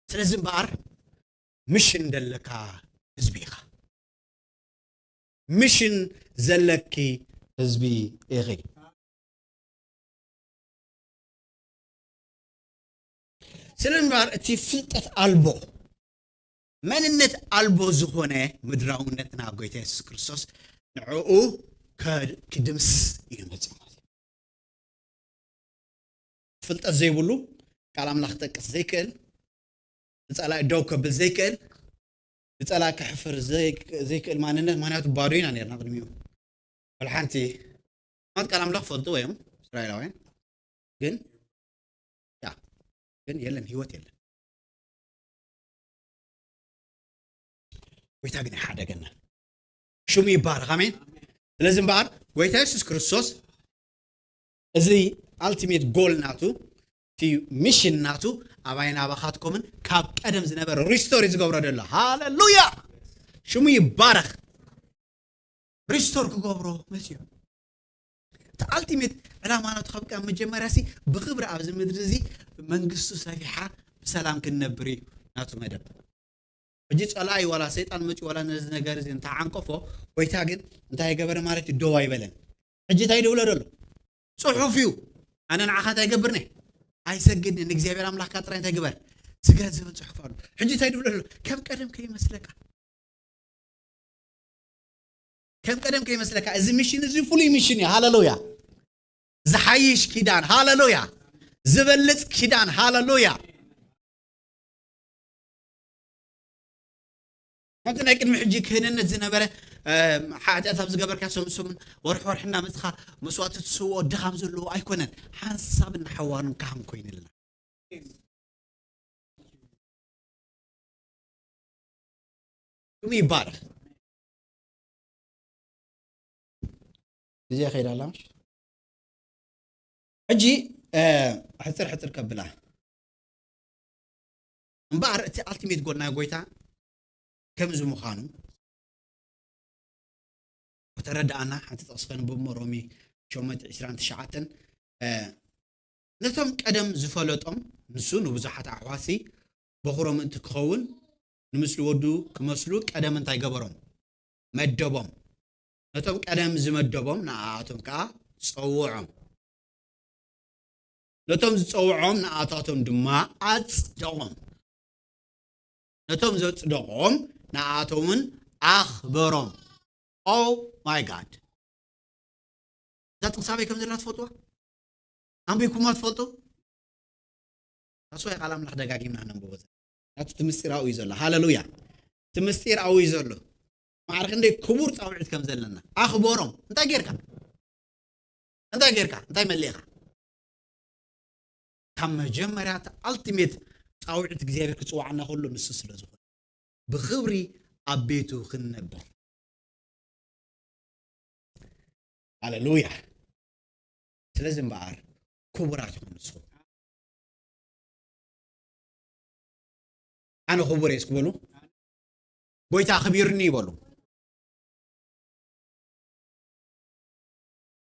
ስለዚ እምበኣር ምሽን ዘለካ ህዝቢ ኢኻ። ምሽን ዘለኪ ህዝቢ ኢኺ። ስለ እምበኣር እቲ ፍልጠት ኣልቦ፣ መንነት ኣልቦ ዝኾነ ምድራውነትና ኣብ ጎይታ የሱስ ክርስቶስ ንዕኡ ከ-፣ ክድምስስ እዩ መጺኡ ማለት እዩ። ፍልጠት ዘይብሉ፣ ቃል ኣምላኽ ክጠቅስ ዘይክእል፣ ንጸላኢ ደው ከብል ዘይክእል፣ ንጸላኢ ከሕፍር ዘይ-፣ ዘይክእል ማንነት፣ ምኽንያቱ ባዶ ኢና ነርና ቅድሚኡ። ወላ ሓንቲ፣ ማለት ቃል ኣምላኽ ፈልጥዎ እዮም እስራኤላውያን፣ ግን፣ ያ፣ ግን የለን፣ ህይወት የለን። ጎይታ ግን ይሓደገና። ሽሙ ይባረኽ። ኣሜን። ስለዚ እምበኣር ጎይታ የሱስ ክርስቶስ እዚ ኣልቲሜት ጎል ናቱ፣ እቲ ሚሽን ናቱ ኣባይን ኣባኻትኩምን ካብ ቀደም ዝነበረ ሪስቶር እዩ ዝገብሮ ዘሎ። ሃሌሉያ! ሽሙ ይባረኽ። ሪስቶር ክገብሮ መጽዩ። እቲ ኣልቲሜት ዕላማ ናቱ ካብ ቀደም መጀመርያ ሲ ብኽብሪ ኣብዚ ምድሪ እዚ መንግስቱ ሰፊሓ ብሰላም ክንነብር እዩ ናቱ መደብ። ሕጂ ጸላኢ ዋላ ሰይጣን መጺኡ ዋላ ነዚ ነገር እዚ እንተዓንቀፎ፣ ጎይታ ግን እንታይ ገበረ ማለት እዩ? ደው ኣይበለን። ሕጂ እንታይ ደውለ ደሎ? ጽሑፍ እዩ። ኣነ ንዓኻ እንታይ ገብርኒ? ኣይሰግድን። ንእግዚኣብሔር ኣምላኽካ ጥራይ እንታይ ግበር? ስገድ ዝብል ጽሑፍ ኣሎ። ሕጂ እንታይ ደውለ ደሎ? ከም ቀደም ከይመስለካ። ከም ቀደም ከይመስለካ። እዚ ሚሽን እዚ ፍሉይ ሚሽን እዩ። ሃሌሉያ። ዝሓይሽ ኪዳን። ሃሌሉያ። ዝበልጽ ኪዳን። ሃሌሉያ። ከምቲ ናይ ቅድሚ ሕጂ ክህንነት ዝነበረ፣ እ፣ ሓጢኣት ኣብ ዝገበርካ ሰሙን ሰሙን፣ ወርሒ ወርሒ እናመጽኻ መስዋእቲ ትስውኦ ድኻም ዘለዎ ኣይኮነን። ሓንሳብን ንሓዋሩን ካህን ኮይኑልና። ስሙ ይባረኽ። ግዜ ከይዳ ኣላ ምሽ? ሕጂ፣ እ፣ ሕጽር ሕጽር ከብላ። እምበኣር እቲ ኣልቲሜት ጎል ናይ ጎይታ ከምዚ ምዃኑ ተረዳእና። ሓንቲ ጥቕሲ ከንብብ እሞ፣ ሮሜ ሸሞንተ ዕስራን ትሽዓተን፣ እ፣ ነቶም ቀደም ዝፈለጦም፣ ንሱ ንብዙሓት ኣሕዋትሲ በኹሮም ምእንቲ ክኸውን፣ ንምስሊ ወዱ ክመስሉ ቀደም እንታይ ገበሮም? መደቦም። ነቶም ቀደም ዝመደቦም ንኣኣቶም ከኣ ጸውዖም። ነቶም ዝጸውዖም ንኣታቶም ድማ ኣጽደቖም። ነቶም ዘጽደቖም ንኣቶምን ኣኽበሮም። Oh my God! እዛ ጥቕሲ ኣበይ ከም ዘላ ትፈልጥዋ? ኣንቢብኩማ ትፈልጡ? ታስዋይ ቃል ኣምላኽ ደጋጊምና ነንብቦ ዘለና። ናቱ እቲ ምስጢር ኣብኡ እዩ ዘሎ። ሃሌሉያ! እቲ ምስጢር ኣብኡ እዩ ዘሎ። ማዕረ ክንደይ ክቡር ጻውዒት ከም ዘለና። ኣኽበሮም። እንታይ ጌርካ? እንታይ ጌርካ? እንታይ መሊእኻ? ካብ መጀመርያ እቲ ኣልቲሜት ጻውዒት እግዚኣብሔር ክጽውዓና ከሎ ንሱ ስለ ዝኾነ፣ ብኽብሪ ኣብ ቤቱ ክንነብር። ሃሌሉያ! ስለዚ እምበኣር ክቡራት ኢኹም ንስኹም። ኣነ ክቡር እየ እስኪ በሉ። ጎይታ ኣኽቢርኒ ይበሉ።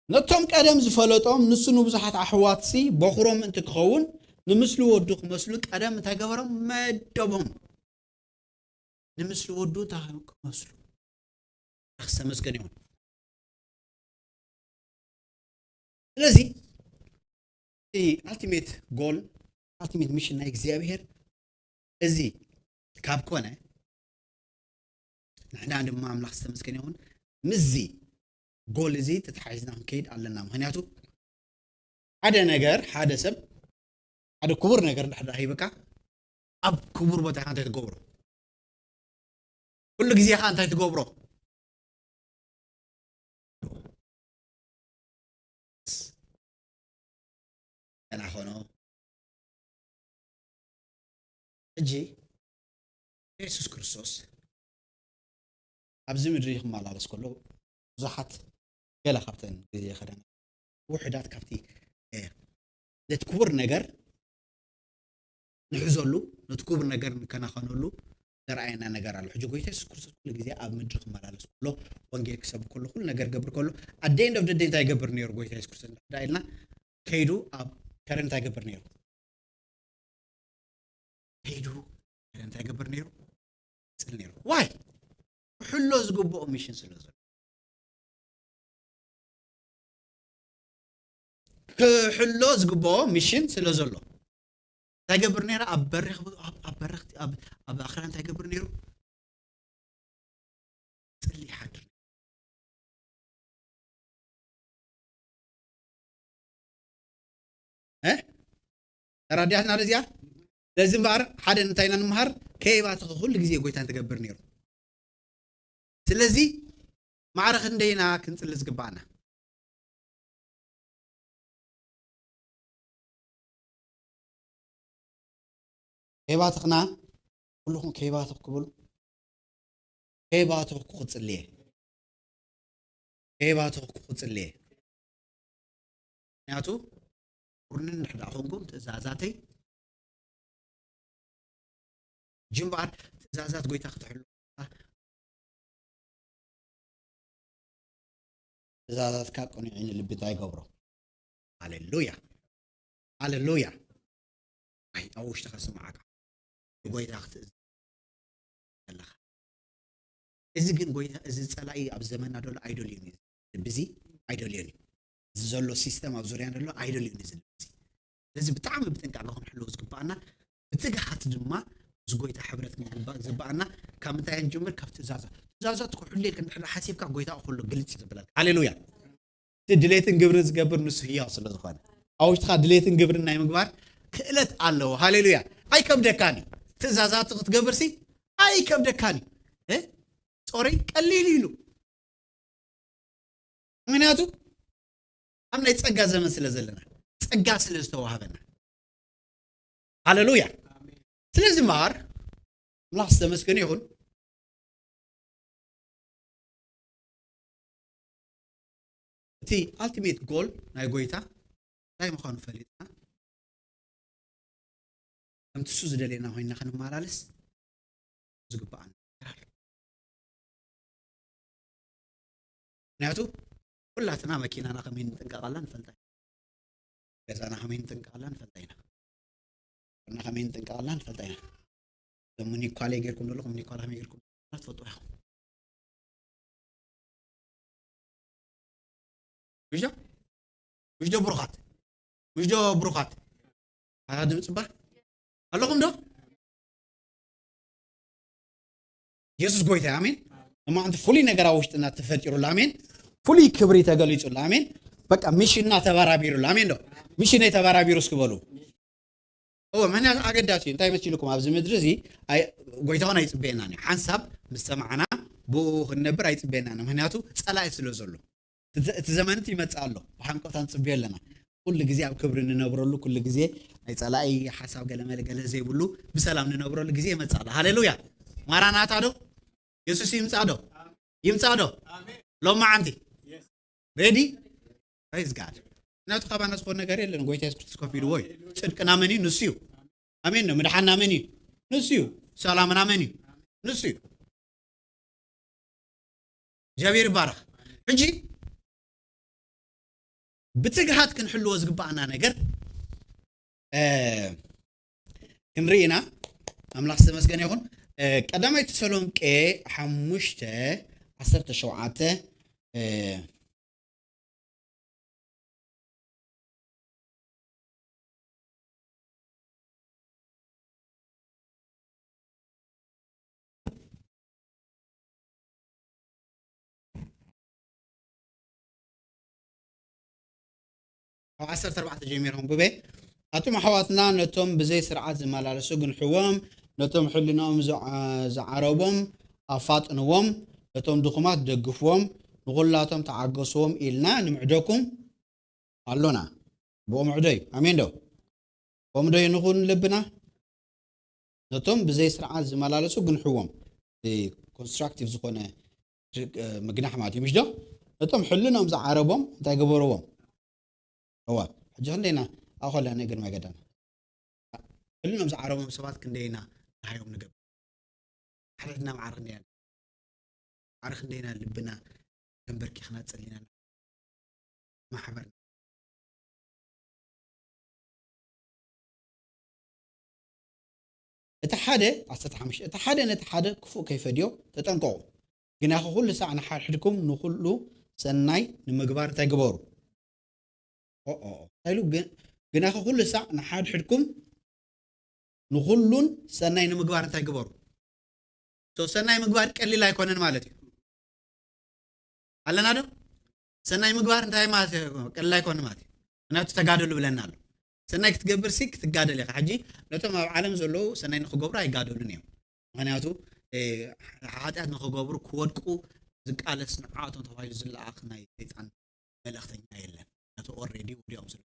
ነቶም ቀደም ዝፈለጦም፣ ንሱ ንብዙሓት ኣሕዋትሲ በኹሮም ምእንቲ ክኸውን፣ ንምስሊ ወዱ ክመስሉ ቀደም እንታይ ገበሮም? መደቦም። ንምስሊ ወዱ እንታይ ክመስሉ? ኣምላኽ ዝተመስገነ ይኹን። ስለዚ እቲ ኣልቲሜት ጎል፣ ኣልቲሜት ሚሽን ናይ እግዚኣብሔር እዚ ካብ ኮነ፣ ንሕና ድማ ኣምላኽ ዝተመስገነ ይኹን፣ ምስዚ ጎል እዚ ተተሓሒዝና ክንከይድ ኣለና። ምኽንያቱ ሓደ ነገር፣ ሓደ ሰብ፣ ሓደ ክቡር ነገር እንድሕር ደኣ ሂብካ፣ ኣብ ክቡር ቦታ ኢኻ እንታይ ትገብሮ? ኩሉ ግዜ ኸኣ እንታይ ትገብሮ? ገና ኾኖ። ሕጂ የሱስ ክርስቶስ ኣብዚ ምድሪ ክመላለስ ከሎ ብዙሓት፣ ገለ ካብተን ግዜ ከደና ውሑዳት ካብቲ፣ እ፣ ነቲ ክቡር ነገር ንሕዘሉ፣ ነቲ ክቡር ነገር ንከናኸነሉ ዘርኣየና ነገር ኣሎ። ሕጂ ጎይታ የሱስ ክርስቶስ ኩሉ ግዜ ኣብ ምድሪ ክመላለስ ከሎ፣ ወንጌል ክሰብክ ከሎ፣ ኩሉ ነገር ክገብር ከሎ፣ at the end of the day እንታይ ይገብር ነይሩ ጎይታ የሱስ ክርስቶስ እንድሕር ኢልና፣ ከይዱ ኣብ ከረን እንታይ ይገብር ነይሩ? ከይዱ ከረን እንታይ ይገብር ነይሩ? ይጽሊ ነይሩ። ዋይ? ክሕሎ ዝግብኦ ሚሽን ስለ ዘሎ። ክሕሎ ዝግብኦ ሚሽን ስለ ዘሎ። እንታይ ይገብር ነይሩ? ኣብ በሪኽ፣ ኣብ፣ ኣብ በረኽቲ፣ ኣብ፣ ኣብ ኣኽራን እንታይ ይገብር ነይሩ? ይጽሊ ይሓድር። እ? ተረዲኣትና ዶ እዚኣ? ስለዚ እምበኣር ሓደ እንታይ ኢና ንምሃር? ከይባተኸ ኩሉ ግዜ ጎይታ እንትገብር ነይሩ። ስለዚ ማዕረ ክንደይና ክንጽሊ ዝግባኣና? ከይባተኽና፣ ኩልኹም ከይባተኽኩ በሉ። ከይባተኽኩ ክጽልየ። ከይባተኽኩ ክጽልየ። ምኽንያቱ፣ ቁርንን እንድሕር ደኣ ኾንኩም ትእዛዛተይ ጅምባር ትእዛዛት ጎይታ ክትሕሉ፣ ትእዛዛትካ ቅኑዕ እዩ ንልቢ እንታይ ይገብሮ? ሃሌሉያ፣ ሃሌሉያ። ኣይ፣ ኣብ ውሽጥኻ ስምዓካ፣ ንጎይታ ክትእዘዝ ከለኻ። እዚ ግን ጎይታ፣ እዚ ጸላኢ ኣብ ዘመንና ዘሎ ኣይደልዮን እዩ። ልቢ እዚ ኣይደልዮን እዩ። እዚ ዘሎ ሲስተም ኣብ ዙርያና ዘሎ ኣይደልዮን እዩ እዚ ልቢ እዚ። ስለዚ ብጣዕሚ ብጥንቃቐ ክንሕልዎ ዝግባኣና፣ ብትግሃት ድማ ምስ ጎይታ ሕብረት ክንግባእ ዝግባኣና ካብ ምንታይ ንጅምር? ካብ ትእዛዛት። ትእዛዛት ክሕሉ ኢልካ እንድሕር ሓሲብካ፣ ጎይታ ኩሉ ግልጽ እዩ ዘብለካ። ሃሌሉያ። እቲ ድሌትን ግብርን ዝገብር ንሱ ህያው ስለ ዝኾነ። ኣብ ውሽጥኻ ድሌትን ግብርን ናይ ምግባር ክእለት ኣለዎ። ሃሌሉያ። ኣይከብደካን እዩ። ትእዛዛቱ ክትገብርሲ ኣይከብደካን እዩ። እ? ጾሪ ቀሊል ኢሉ። ምኽንያቱ ኣብ ናይ ጸጋ ዘመን ስለ ዘለና፣ ጸጋ ስለ ዝተዋህበና። ሃሌሉያ። ስለዚ ማር ኣምላኽ ዝተመስገነ ይኹን። እቲ ኣልቲሜት ጎል ናይ ጎይታ እንታይ ምዃኑ ፈሊጥና፣ ከምቲ እሱ ዝደልየና ኮይንና ክንመላለስ ዝግብኣና ነገር ኣሎ። ምክንያቱ ኩላትና መኪናና ከመይ ንጥንቀቐላ ንፈልጣ ኢና። ገዛና ከመይ ንጥንቀቐላ ንፈልጣ ኢና። እና ከመይ ንጥንቀቐላ ንፈልጣ ኢና። እዞም ምኒኳለ ጌርኩም ዘለኹም፣ ምኒኳለ ከመይ ጌርኩም ትፈልጡ ኢኹም። ምሽ ዶ? ምሽ ዶ ብሩኻት? ምሽ ዶ ብሩኻት? ኣታ ድምፂ እባ ኣለኹም ዶ? የሱስ ጎይታ፣ ኣሜን። እማ ኣንቲ ፍሉይ ነገር ኣብ ውሽጥና ተፈጢሩላ፣ ኣሜን። ፍሉይ ክብሪ ተገሊጹላ፣ ኣሜን። በቃ ሚሽንና ተባራቢሩላ፣ ኣሜን ዶ? ሚሽነይ ተባራቢሩ እስኪ በሉ። እወ፣ ምክንያቱ ኣገዳሲ እዩ። እንታይ መሲልኩም፣ ኣብዚ ምድሪ እዚ ኣይ-፣ ጎይታ ውን ኣይጽበየናን እዩ። ሓንሳብ ምስ ሰማዕና ብኡ ክንነብር ኣይጽበየናን እዩ። ምክንያቱ ጸላኢ ስለ ዘሎ። እቲ ዘ-፣ እቲ ዘመን እቲ ይመጽእ ኣሎ። ብሃንቀውታ ንጽበዮ ኣለና። ኩሉ ግዜ ኣብ ክብሪ ንነብረሉ፣ ኩሉ ግዜ ናይ ጸላኢ ሓሳብ ገለመለ ገለ ዘይብሉ ብሰላም ንነብረሉ ግዜ ይመጽእ ኣሎ። ሃሌሉያ! ማራናታ ዶ? የሱስ ይምጻእ ዶ? ይምጻእ ዶ? ሎማዓንቲ? ሬዲ? ፕሬዝ ጋድ። ምክንያቱ ካባና ዝኾነ ነገር የለን። ጎይታ የሱስ ክርስቶስ ከፊልዎ እዩ። ጽድቅና መን እዩ? ንሱ እዩ። ኣሜን ነው። ምድሓና መን እዩ? ንሱ እዩ። ሰላምና መን እዩ? ንሱ እዩ። እግዚኣብሔር ይባረኽ። ሕጂ ብትግሃት ክንሕልዎ ዝግባኣና ነገር፣ እ፣ ክንርኢ ኢና። ኣምላኽ ዝተመስገነ ይኹን። እ፣ ቀዳማይ ተሰሎንቄ ሓሙሽተ ዓሰርተ ሸውዓተ፣ እ፣ ካብ ዓሰርተ ኣርባዕተ ጀሚርኩም ብበ ኣቱም ኣሕዋትና ነቶም ብዘይ ስርዓት ዝመላለሱ ግንሕዎም፣ ነቶም ሕልናኦም ዝዓ-፣ ዝዓረቦም ኣፋጥንዎም፣ ነቶም ድኹማት ደግፍዎም፣ ንኹላቶም ተዓገስዎም ኢልና ንምዕደኩም ኣሎና። ብኦም ዕደዩ። ኣሜን ዶ? ብኦም ዕደዩ ንኹን ልብና። ነቶም ብዘይ ስርዓት ዝመላለሱ ግንሕዎም። ኮንስትራክቲቭ ዝኾነ እ፣ ምግናሕ ማለት እዩ። ምሽ ዶ? ነቶም ሕልኖም ዝዓረቦም እንታይ ገበርዎም? እዋ፣ ሕጂ ክንደይና ኣብ ከለና እግር መገዳና። ሕልኖም ዝዓረቦም ሰባት ክንደይና ደሃዮም ንገብር። ሕድሕድና ማዕረ ክንደይና፣ ማዕረ ክንደይና ልብና ተንበርኪኽና ጸሊና ማሕበር። እቲ ሓደ፣ ዓሰርተ ሓሙሽተ፣ እቲ ሓደ ነቲ ሓደ ክፉእ ከይፈድዮ ተጠንቀቑ። ግናኸ ኩሉ ሳዕ ንሓድሕድኩም ንኹሉ ሰናይ ንምግባር እንታይ ግበሩ? ኦ፣ ኦ፣ ኦ። እንታይ ኢሉ? ግን-፣ ግናኸ ኩሉ ሳዕ ንሓድሕድኩም ንኹሉን ሰናይ ንምግባር እንታይ ግበሩ? ሶ ሰናይ ምግባር ቀሊል ኣይኮነን ማለት እዩ። ኣለና ዶ? ሰናይ ምግባር እንታይ ማለት እዩ? ቀሊል ኣይኮነን ማለት እዩ። ምክንያቱ ተጋደሉ ብለና ኣሎ። ሰናይ ክትገብር ሲ ክትጋደል ኢኻ። ሕጂ ነቶም ኣብ ዓለም ዘለዉ ሰናይ ንኽገብሩ ኣይጋደሉን እዮም። ምክንያቱ፣ እ፣ ሓጢኣት ንኽገብሩ ክወድቁ ዝቃለስ ንዓቶም ተባሂሉ ዝለኣኽ ናይ ሰይጣን መልእኽተኛ የለን። ነቲ ኦልሬዲ ወዲኦም ስለ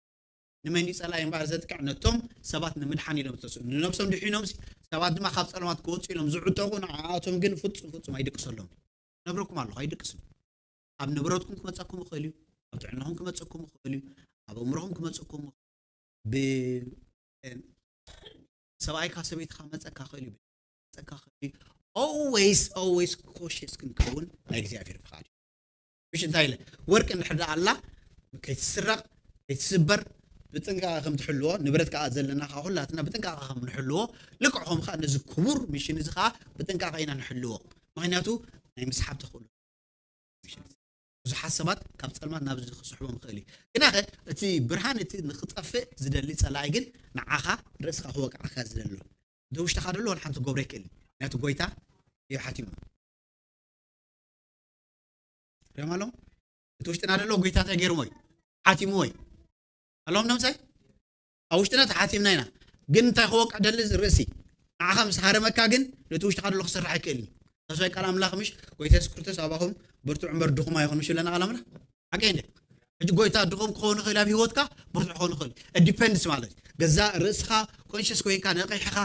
ንመን እዩ ጸላኢ እምበኣር ዘጥቅዕ? ነቶም ሰባት ንምድሓን ኢሎም ዝተስኡ። ንነብሶም ድሒኖም ሲ ሰባት ድማ ካብ ጸልማት ክወጹ ኢሎም ዝዕጠቑ ንዓኣቶም ግን ፍጹም ፍጹም ኣይድቅሰሎም። ነብረኩም ኣለኹ ኣይድቅስን። ኣብ ንብረትኩም ክመጸኩም ይኽእል እዩ። ኣብ ጥዕናኹም ክመጸኩም ይኽእል እዩ። ኣብ ኣእምሮኹም ክመጸኩም ይኽእል እዩ። ብ-፣ እ፣ ሰብኣይካ ሰበይትኻ መጸካ ይኽእል እዩ። መጸካ ይኽእል እዩ። ኦልዌይስ፣ ኦልዌይስ ኮሽስ ክንከውን ናይ እግዚኣብሔር ፍቓድ እዩ። ምሽ እንታይ ኢለ? ወርቂ እንድሕር ደኣ ኣላ፣ ከይትስረቕ፣ ከይትስበር፣ ብጥንቃቐ ከም ትሕልዎ፣ ንብረት ከኣ ዘለና ከኣ ኩላትና ብጥንቃቐ ከም ንሕልዎ፣ ልክዕ ከምኡ ከኣ ነዚ ክቡር ሚሽን እዚ ከኣ ብጥንቃቐ ኢና ንሕልዎ። ምኽንያቱ ናይ ምስሓብ ተኽእሎ። ብዙሓት ሰባት ካብ ጸልማት ናብዚ ክስሕቦም ይኽእል እዩ። ግናኸ እቲ ብርሃን እቲ ንኽጠፍእ ዝደሊ ጸላኢ ግን ንዓኻ ርእስኻ ክወቅዓካ ዝደሊ ኣሎ። እቲ ውሽጥኻ ደሎ ወላ ሓንቲ ክገብሮ ኣይክእልን። ምኽንያቱ ጎይታ እዩ ሓቲሙ። ሪኦም ኣለኹም? እቲ ውሽጥና ደሎ ጎይታ እንታይ ገይርሞ እዩ? ሓቲምዎ እዩ። ኣለኹም ዶ ምሳይ? ኣብ ውሽጥና ተሓቲምና ኢና። ግን እንታይ ክወቅዕ ደሊ እዚ ርእሲ? ንዓኻ ምስ ሃረመካ ግን ነቲ ውሽጥኻ ደሎ ክስራሕ ኣይክእልን እዩ። ተስፋይ ቃል ኣምላኽ ምሽ ጎይታ የሱስ ክርስቶስ ኣባኹም ብርቱዕ እምበር ድኹም ኣይኹን ምሽ ይብለና ቃል ኣምላኽ። ሓቀይ እንደ? ሕጂ ጎይታ ድኹም ክኸውን ይኽእል፣ ኣብ ህይወትካ ብርቱዕ ክኸውን ይኽእል። It depends ማለት እዩ። ገዛእ ርእስኻ conscious ኮይንካ ነቒሕኻ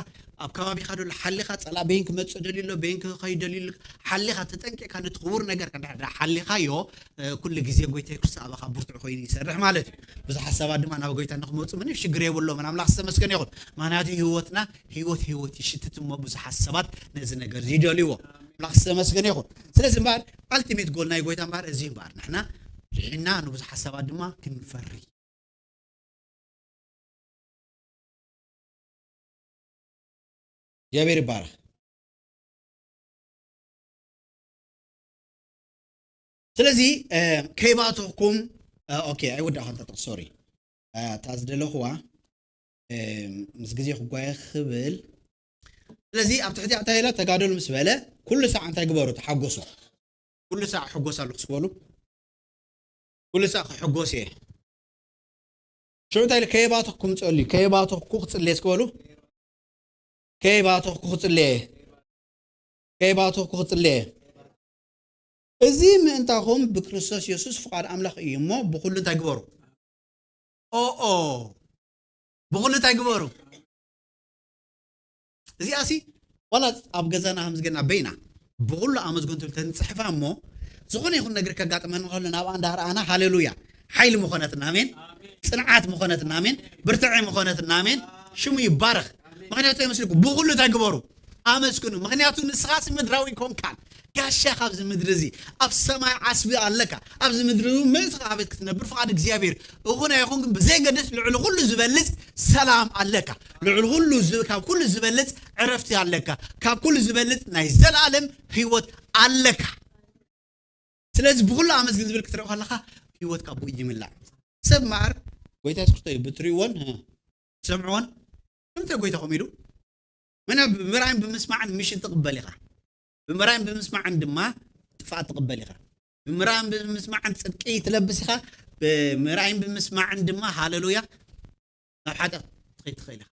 ኣብ ከባቢኻ ደሎ ሓሊኻ ጸላእ በይን ክመጽእ ደልዩ ኣሎ፣ በይን ክኸይድ ደልዩ ኣሎ፣ ሓሊኻ ተጠንቂቕካ ነቲ ክቡር ነገርካ እንድሕር ደኣ ሓሊኻዮ፣ እ፣ ኩሉ ግዜ ጎይታ የሱስ ኣባኻ ብርቱዕ ኮይኑ ይሰርሕ ማለት እዩ። ብዙሓት ሰባት ድማ ናብ ጎይታ ንክመጹ ምንም ሽግር የብሎምን። ኣምላኽ ዝተመስገነ ይኹን። ምኽንያቱ ህይወትና ህይወት ህይወት ይሽትት እሞ ብዙሓት ሰባት ነዚ ነገር እዚ ይደልይዎ። ኣምላኽ ዝተመስገነ ይኹን። ስለዚ እምበኣር ultimate goal ናይ ጎይታ እምበኣር እዚ እምበኣር ንሕና ድሒና ንብዙሓት ሰባት ድማ ክንፈሪ። እግዚኣብሔር ይባረኽ። ስለዚ እ፣ ከይባተኹም እ፣ ኦኬ ኣይወዳእኹን ተጠቕ ሶሪ እ፣ እታ ዝደለኹዋ እ፣ ምስ ግዜ ክጓየ ክብል። ስለዚ ኣብ ትሕቲ ኣታ ኢለ ተጋደሉ ምስ በለ ኩሉ ሳዕ እንታይ ግበሩ? ተሓጎሱ። ኩሉ ሳዕ ሕጎስ ኣለኹ ስበሉ። ኩሉ ሳዕ ክሕጎስ እየ። ሽዑ እንታይ ኢለ ከየባተኹ ክምፀሉ እዩ? ከየባተኹ ክፅልየ እስኪ በሉ። ከየባተኹ ክፅልየ፣ ከየባተኹ ክፅልየ። እዚ ምእንታኹም ብክርስቶስ የሱስ ፍቓድ ኣምላኽ እዩ እሞ ብኹሉ እንታይ ግበሩ? ኦኦ ብኹሉ እንታይ ግበሩ? እዚኣሲ ዋላ ኣብ ገዛና ከምዚ ጌርና በይና ብኹሉ ኣመስግን ትብል ተንፅሕፋ እሞ ዝኾነ ይኹን ነገር ከጋጥመና ከሎ ናብኣ እንዳረኣና ሃሌሉያ ሓይሊ ምኾነትና ኣሜን፣ ፅንዓት ምኾነትና ኣሜን፣ ብርትዒ ምኾነትና ኣሜን። ሽሙ ይባረኽ። ምክንያቱ ይመስልኩም ብኹሉ እንታይ ግበሩ? ኣመስግኑ። ምክንያቱ ንስኻስ ምድራዊ ኮንካን ጋሻ ካብዚ ምድሪ እዚ ኣብ ሰማይ ዓስቢ ኣለካ። ኣብዚ ምድሪ እውን ምእንቲ ኣቤት ክትነብር ፍቓድ እግዚኣብሔር ይኹን ኣይኹን ግን ብዘይገድስ ልዕሊ ኩሉ ዝበልጽ ሰላም ኣለካ። ልዕሊ ኩሉ ዝ- ካብ ኩሉ ዝበልጽ ዕረፍቲ ኣለካ። ካብ ኩሉ ዝበልጽ ናይ ዘላለም ህይወት ኣለካ። ስለዚ ብኹሉ ኣመስግን ዝብል ክትርኢ ከለኻ ህይወትካ ብኡ ይምላእ። ሰብ መዓር ጎይታ የሱስ ክርስቶስ እዩ ብትሪእዎን እ፣ ትሰምዕዎን ከምተ ጎይታ ከምኡ ኢሉ መና ብምርኣይን ብምስማዕን ሚሽን ትቕበል ኢኻ። ብምርኣይን ብምስማዕን ድማ ጥፍኣት ትቕበል ኢኻ። ብምርኣይን ብምስማዕን ጽድቂ ትለብስ ኢኻ። ብምርኣይን ብምስማዕን ድማ ሃለሉያ ናብ ሓጢኣት ትኸይድ ትኽእል ኢኻ።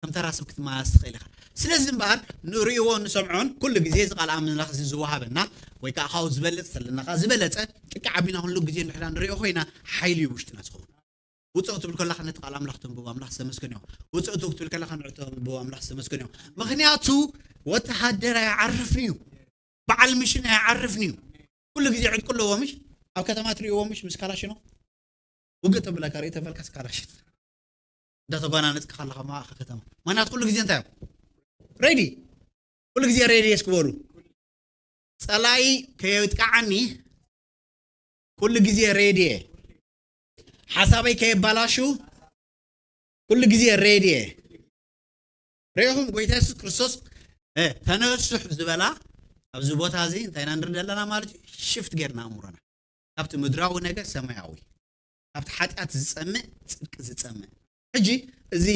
ከም ተራ ሰብ ክትመላለስ ትኽእል ኢኻ። ስለዚ እምበኣር ንርእዮ ንሰምዖን ኩሉ ግዜ እዚ ቃል ኣምላኽ እዚ ዝወሃበና ወይ ከዓ ካብኡ ዝበልጽ ዘለና ከዓ ዝበለጸ ጥቂ ዓቢና ኩሉ ግዜ እንድሕር ንርእዮ ኮይና ሓይሊ እዩ ውሽጥና ዝኸውን። ውፅእ ክትብል ከለኻ ነቲ ቃል ኣምላኽ ተንብቦ ኣምላኽ ዝተመስገን እዮም። ውፅእ ክትብል ከለኻ ንዑ ተንብቦ ኣምላኽ ዝተመስገን እዮም። ምክንያቱ ወተሃደር ኣይዓርፍን እዩ። በዓል ምሽን ኣይዓርፍን እዩ። ኩሉ ግዜ ዕጥቁ ኣለዎ ምሽ ኣብ ከተማ ትርእይዎ ምሽ ምስ ካላሽኖ ውግእ ተብለካ ርኢ ተፈልካስ ካላሽን እንዳተጓናነፅካ ከለኻ ማእኸል ከተማ ምክንያቱ ኩሉ ግዜ እንታይ እዮም ሬዲ ኩሉ ግዜ ሬዲ እስክበሉ ጸላኢ ከየጥቃዓኒ ኩሉ ግዜ ሬዲ እየ። ሓሳበይ ከየባላሹ ኩሉ ግዜ ሬዲ እየ። ርኢኹም ጎይታ የሱስ ክርስቶስ እ፣ ተነስሕ ዝበላ ኣብዚ ቦታ እዚ እንታይ ኢና ንርኢ ዘለና ማለት እዩ ሽፍት ጌርና ኣእምሮና ካብቲ ምድራዊ ነገር ሰማያዊ ካብቲ ሓጢኣት ዝጸምእ ጽድቂ ዝጸምእ ሕጂ እዚ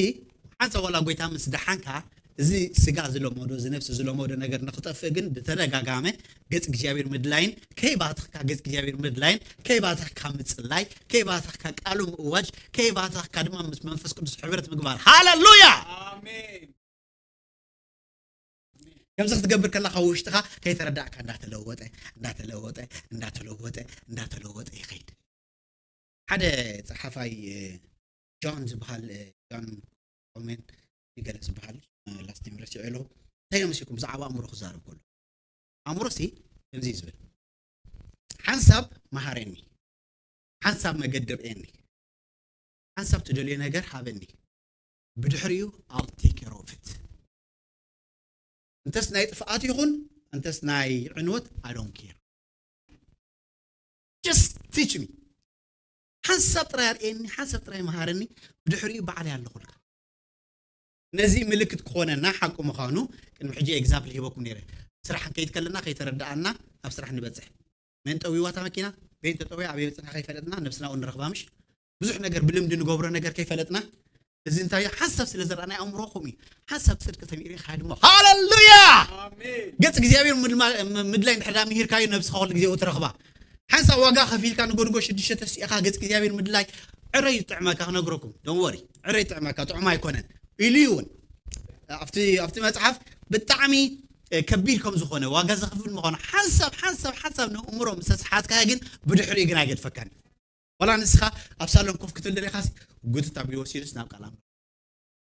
ሓንሳብ ዋላ ጎይታ ምስ ደሓንካ እዚ ስጋ ዝለመዶ እዚ ነፍሲ ዝለመዶ ነገር ንክጠፍእ ግን ብተደጋጋመ ገጽ እግዚኣብሔር ምድላይን ከይባተኽካ ገጽ እግዚኣብሔር ምድላይን ከይባተኽካ ምጽላይ ከይባተኽካ ቃሉ ምእዋጅ ከይባተኽካ ድማ ምስ መንፈስ ቅዱስ ሕብረት ምግባር ሃለሉያ ኣሜን ከምዚ ክትገብር ከለካ ውሽጥካ ከይተረዳእካ እንዳተለወጠ እንዳተለወጠ እንዳተለወጠ እንዳተለወጠ ይኸይድ ሓደ ፀሓፋይ ጆን ዝበሃል ጆን ኮሜን ይገለ ዝበሃል ላስቲም ረሲዑ ኣለኹ እንታይ መሲልኩም ብዛዕባ ኣእምሮ ክዛረብ ከሎ ኣእምሮ ሲ ከምዚ እዩ ዝብል ሓንሳብ መሃረኒ ሓንሳብ መገደብኤኒ ሓንሳብ ትደልዮ ነገር ሃበኒ ብድሕሪኡ I'll take care of it እንተስ ናይ ጥፍኣት ይኹን እንተስ ናይ ዕንወት I don't care just teach me ሓንሳብ ጥራይ ኣርእየኒ ሓንሳብ ጥራይ መሃረኒ ብድሕሪኡ ባዕለይ ኣለኹልካ ነዚ ምልክት ክኾነና ሓቁ ምዃኑ ቅድሚ ሕጂ example ሂበኩም ነይረ ስራሕ ንከይድ ከለና ከይተረዳኣና ኣብ ስራሕ ንበፅሕ መን ጠዊዋ እታ መኪና በይን ተጠውያ ኣበይ በፅሕና ከይፈለጥና ነብስና እውን ንረኽባ ምሽ ብዙሕ ነገር ብልምዲ ንገብሮ ነገር ከይፈለጥና እዚ እንታይ ሓንሳብ ስለ ዘረኣና ኣእምሮኹም እዩ ሓንሳብ ፅድቂ ተሚሪ ኻድሞ ሃለሉያ ገፅ እግዚኣብሔር ምድላይ እንድሕዳ ምሂርካዩ ነብስኻ ኩሉ ግዜ ትረኽባ ሓንሳብ ዋጋ ከፊልካ ንጎድጎ ሽዱሽተ ተስኢኻ ገፅ እግዚኣብሔር ምድላይ ዕረ ይጥዕመካ ክነግረኩም ደወሪ ዕረ ይጥዕመካ ጥዑም ኣይኮነን ኢሉ እውን ኣብቲ ኣብቲ መፅሓፍ ብጣዕሚ ከቢድ ከም ዝኾነ ዋጋ ዘኽፍል ምዃኑ ሓንሳብ ሓንሳብ ሓንሳብ ንእምሮ ምስ ተስሓትካ ግን ብድሕሪኡ ግን ኣይገድፈካን ዋላ ንስኻ ኣብ ሳሎን ኮፍ ክትብል ደሊኻስ ጉትት ኣቢሉ ወሲዱስ ናብ ቃል ኣምልኾ።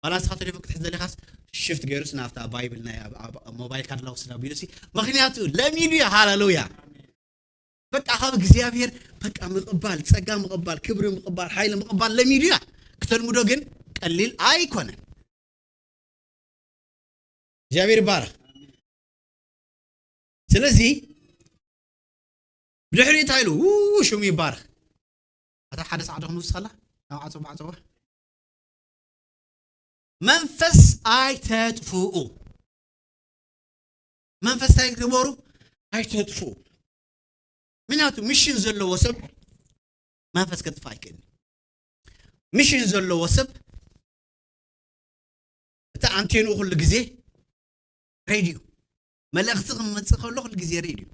ዋላ ንስኻ ቴሌፎን ክትሕዝ ደሊኻስ ሽፍት ገይሩስ ናብታ ባይብል ናይ ኣብ- ኣብ- ኣብ ሞባይልካ ደላ ወስድ ኣቢሉሲ። ምኽንያቱ ለሚዱ እያ። ሃሌሉያ። በቃ ካብ እግዚኣብሔር በቃ ምቕባል፣ ጸጋ ምቕባል፣ ክብሪ ምቕባል፣ ሓይሊ ምቕባል ለሚዱ እያ። ክተልምዶ ግን ቀሊል ኣይኮነን። እግዚኣብሔር ይባረኽ። ስለዚ ብድሕሪ እንታይ ኢሉ ሽሙ ይባረኽ። ኣታ ሓደ ጻዕዳ ክንውስኸላ ናብ ዓጸባ ዓጸባ መንፈስ ኣይተጥፍኡ። መንፈስ እንታይ ግበሩ? ኣይተጥፍኡ። ምክንያቱ ሚሽን ዘለዎ ሰብ መንፈስ ከጥፋ ኣይክእልን። ሚሽን ዘለዎ ሰብ እቲ ኣንቴንኡ ኩሉ ግዜ ሬድዮ፣ መልእኽቲ ክመጽእ ከሎ ኩሉ ግዜ ሬድዮ።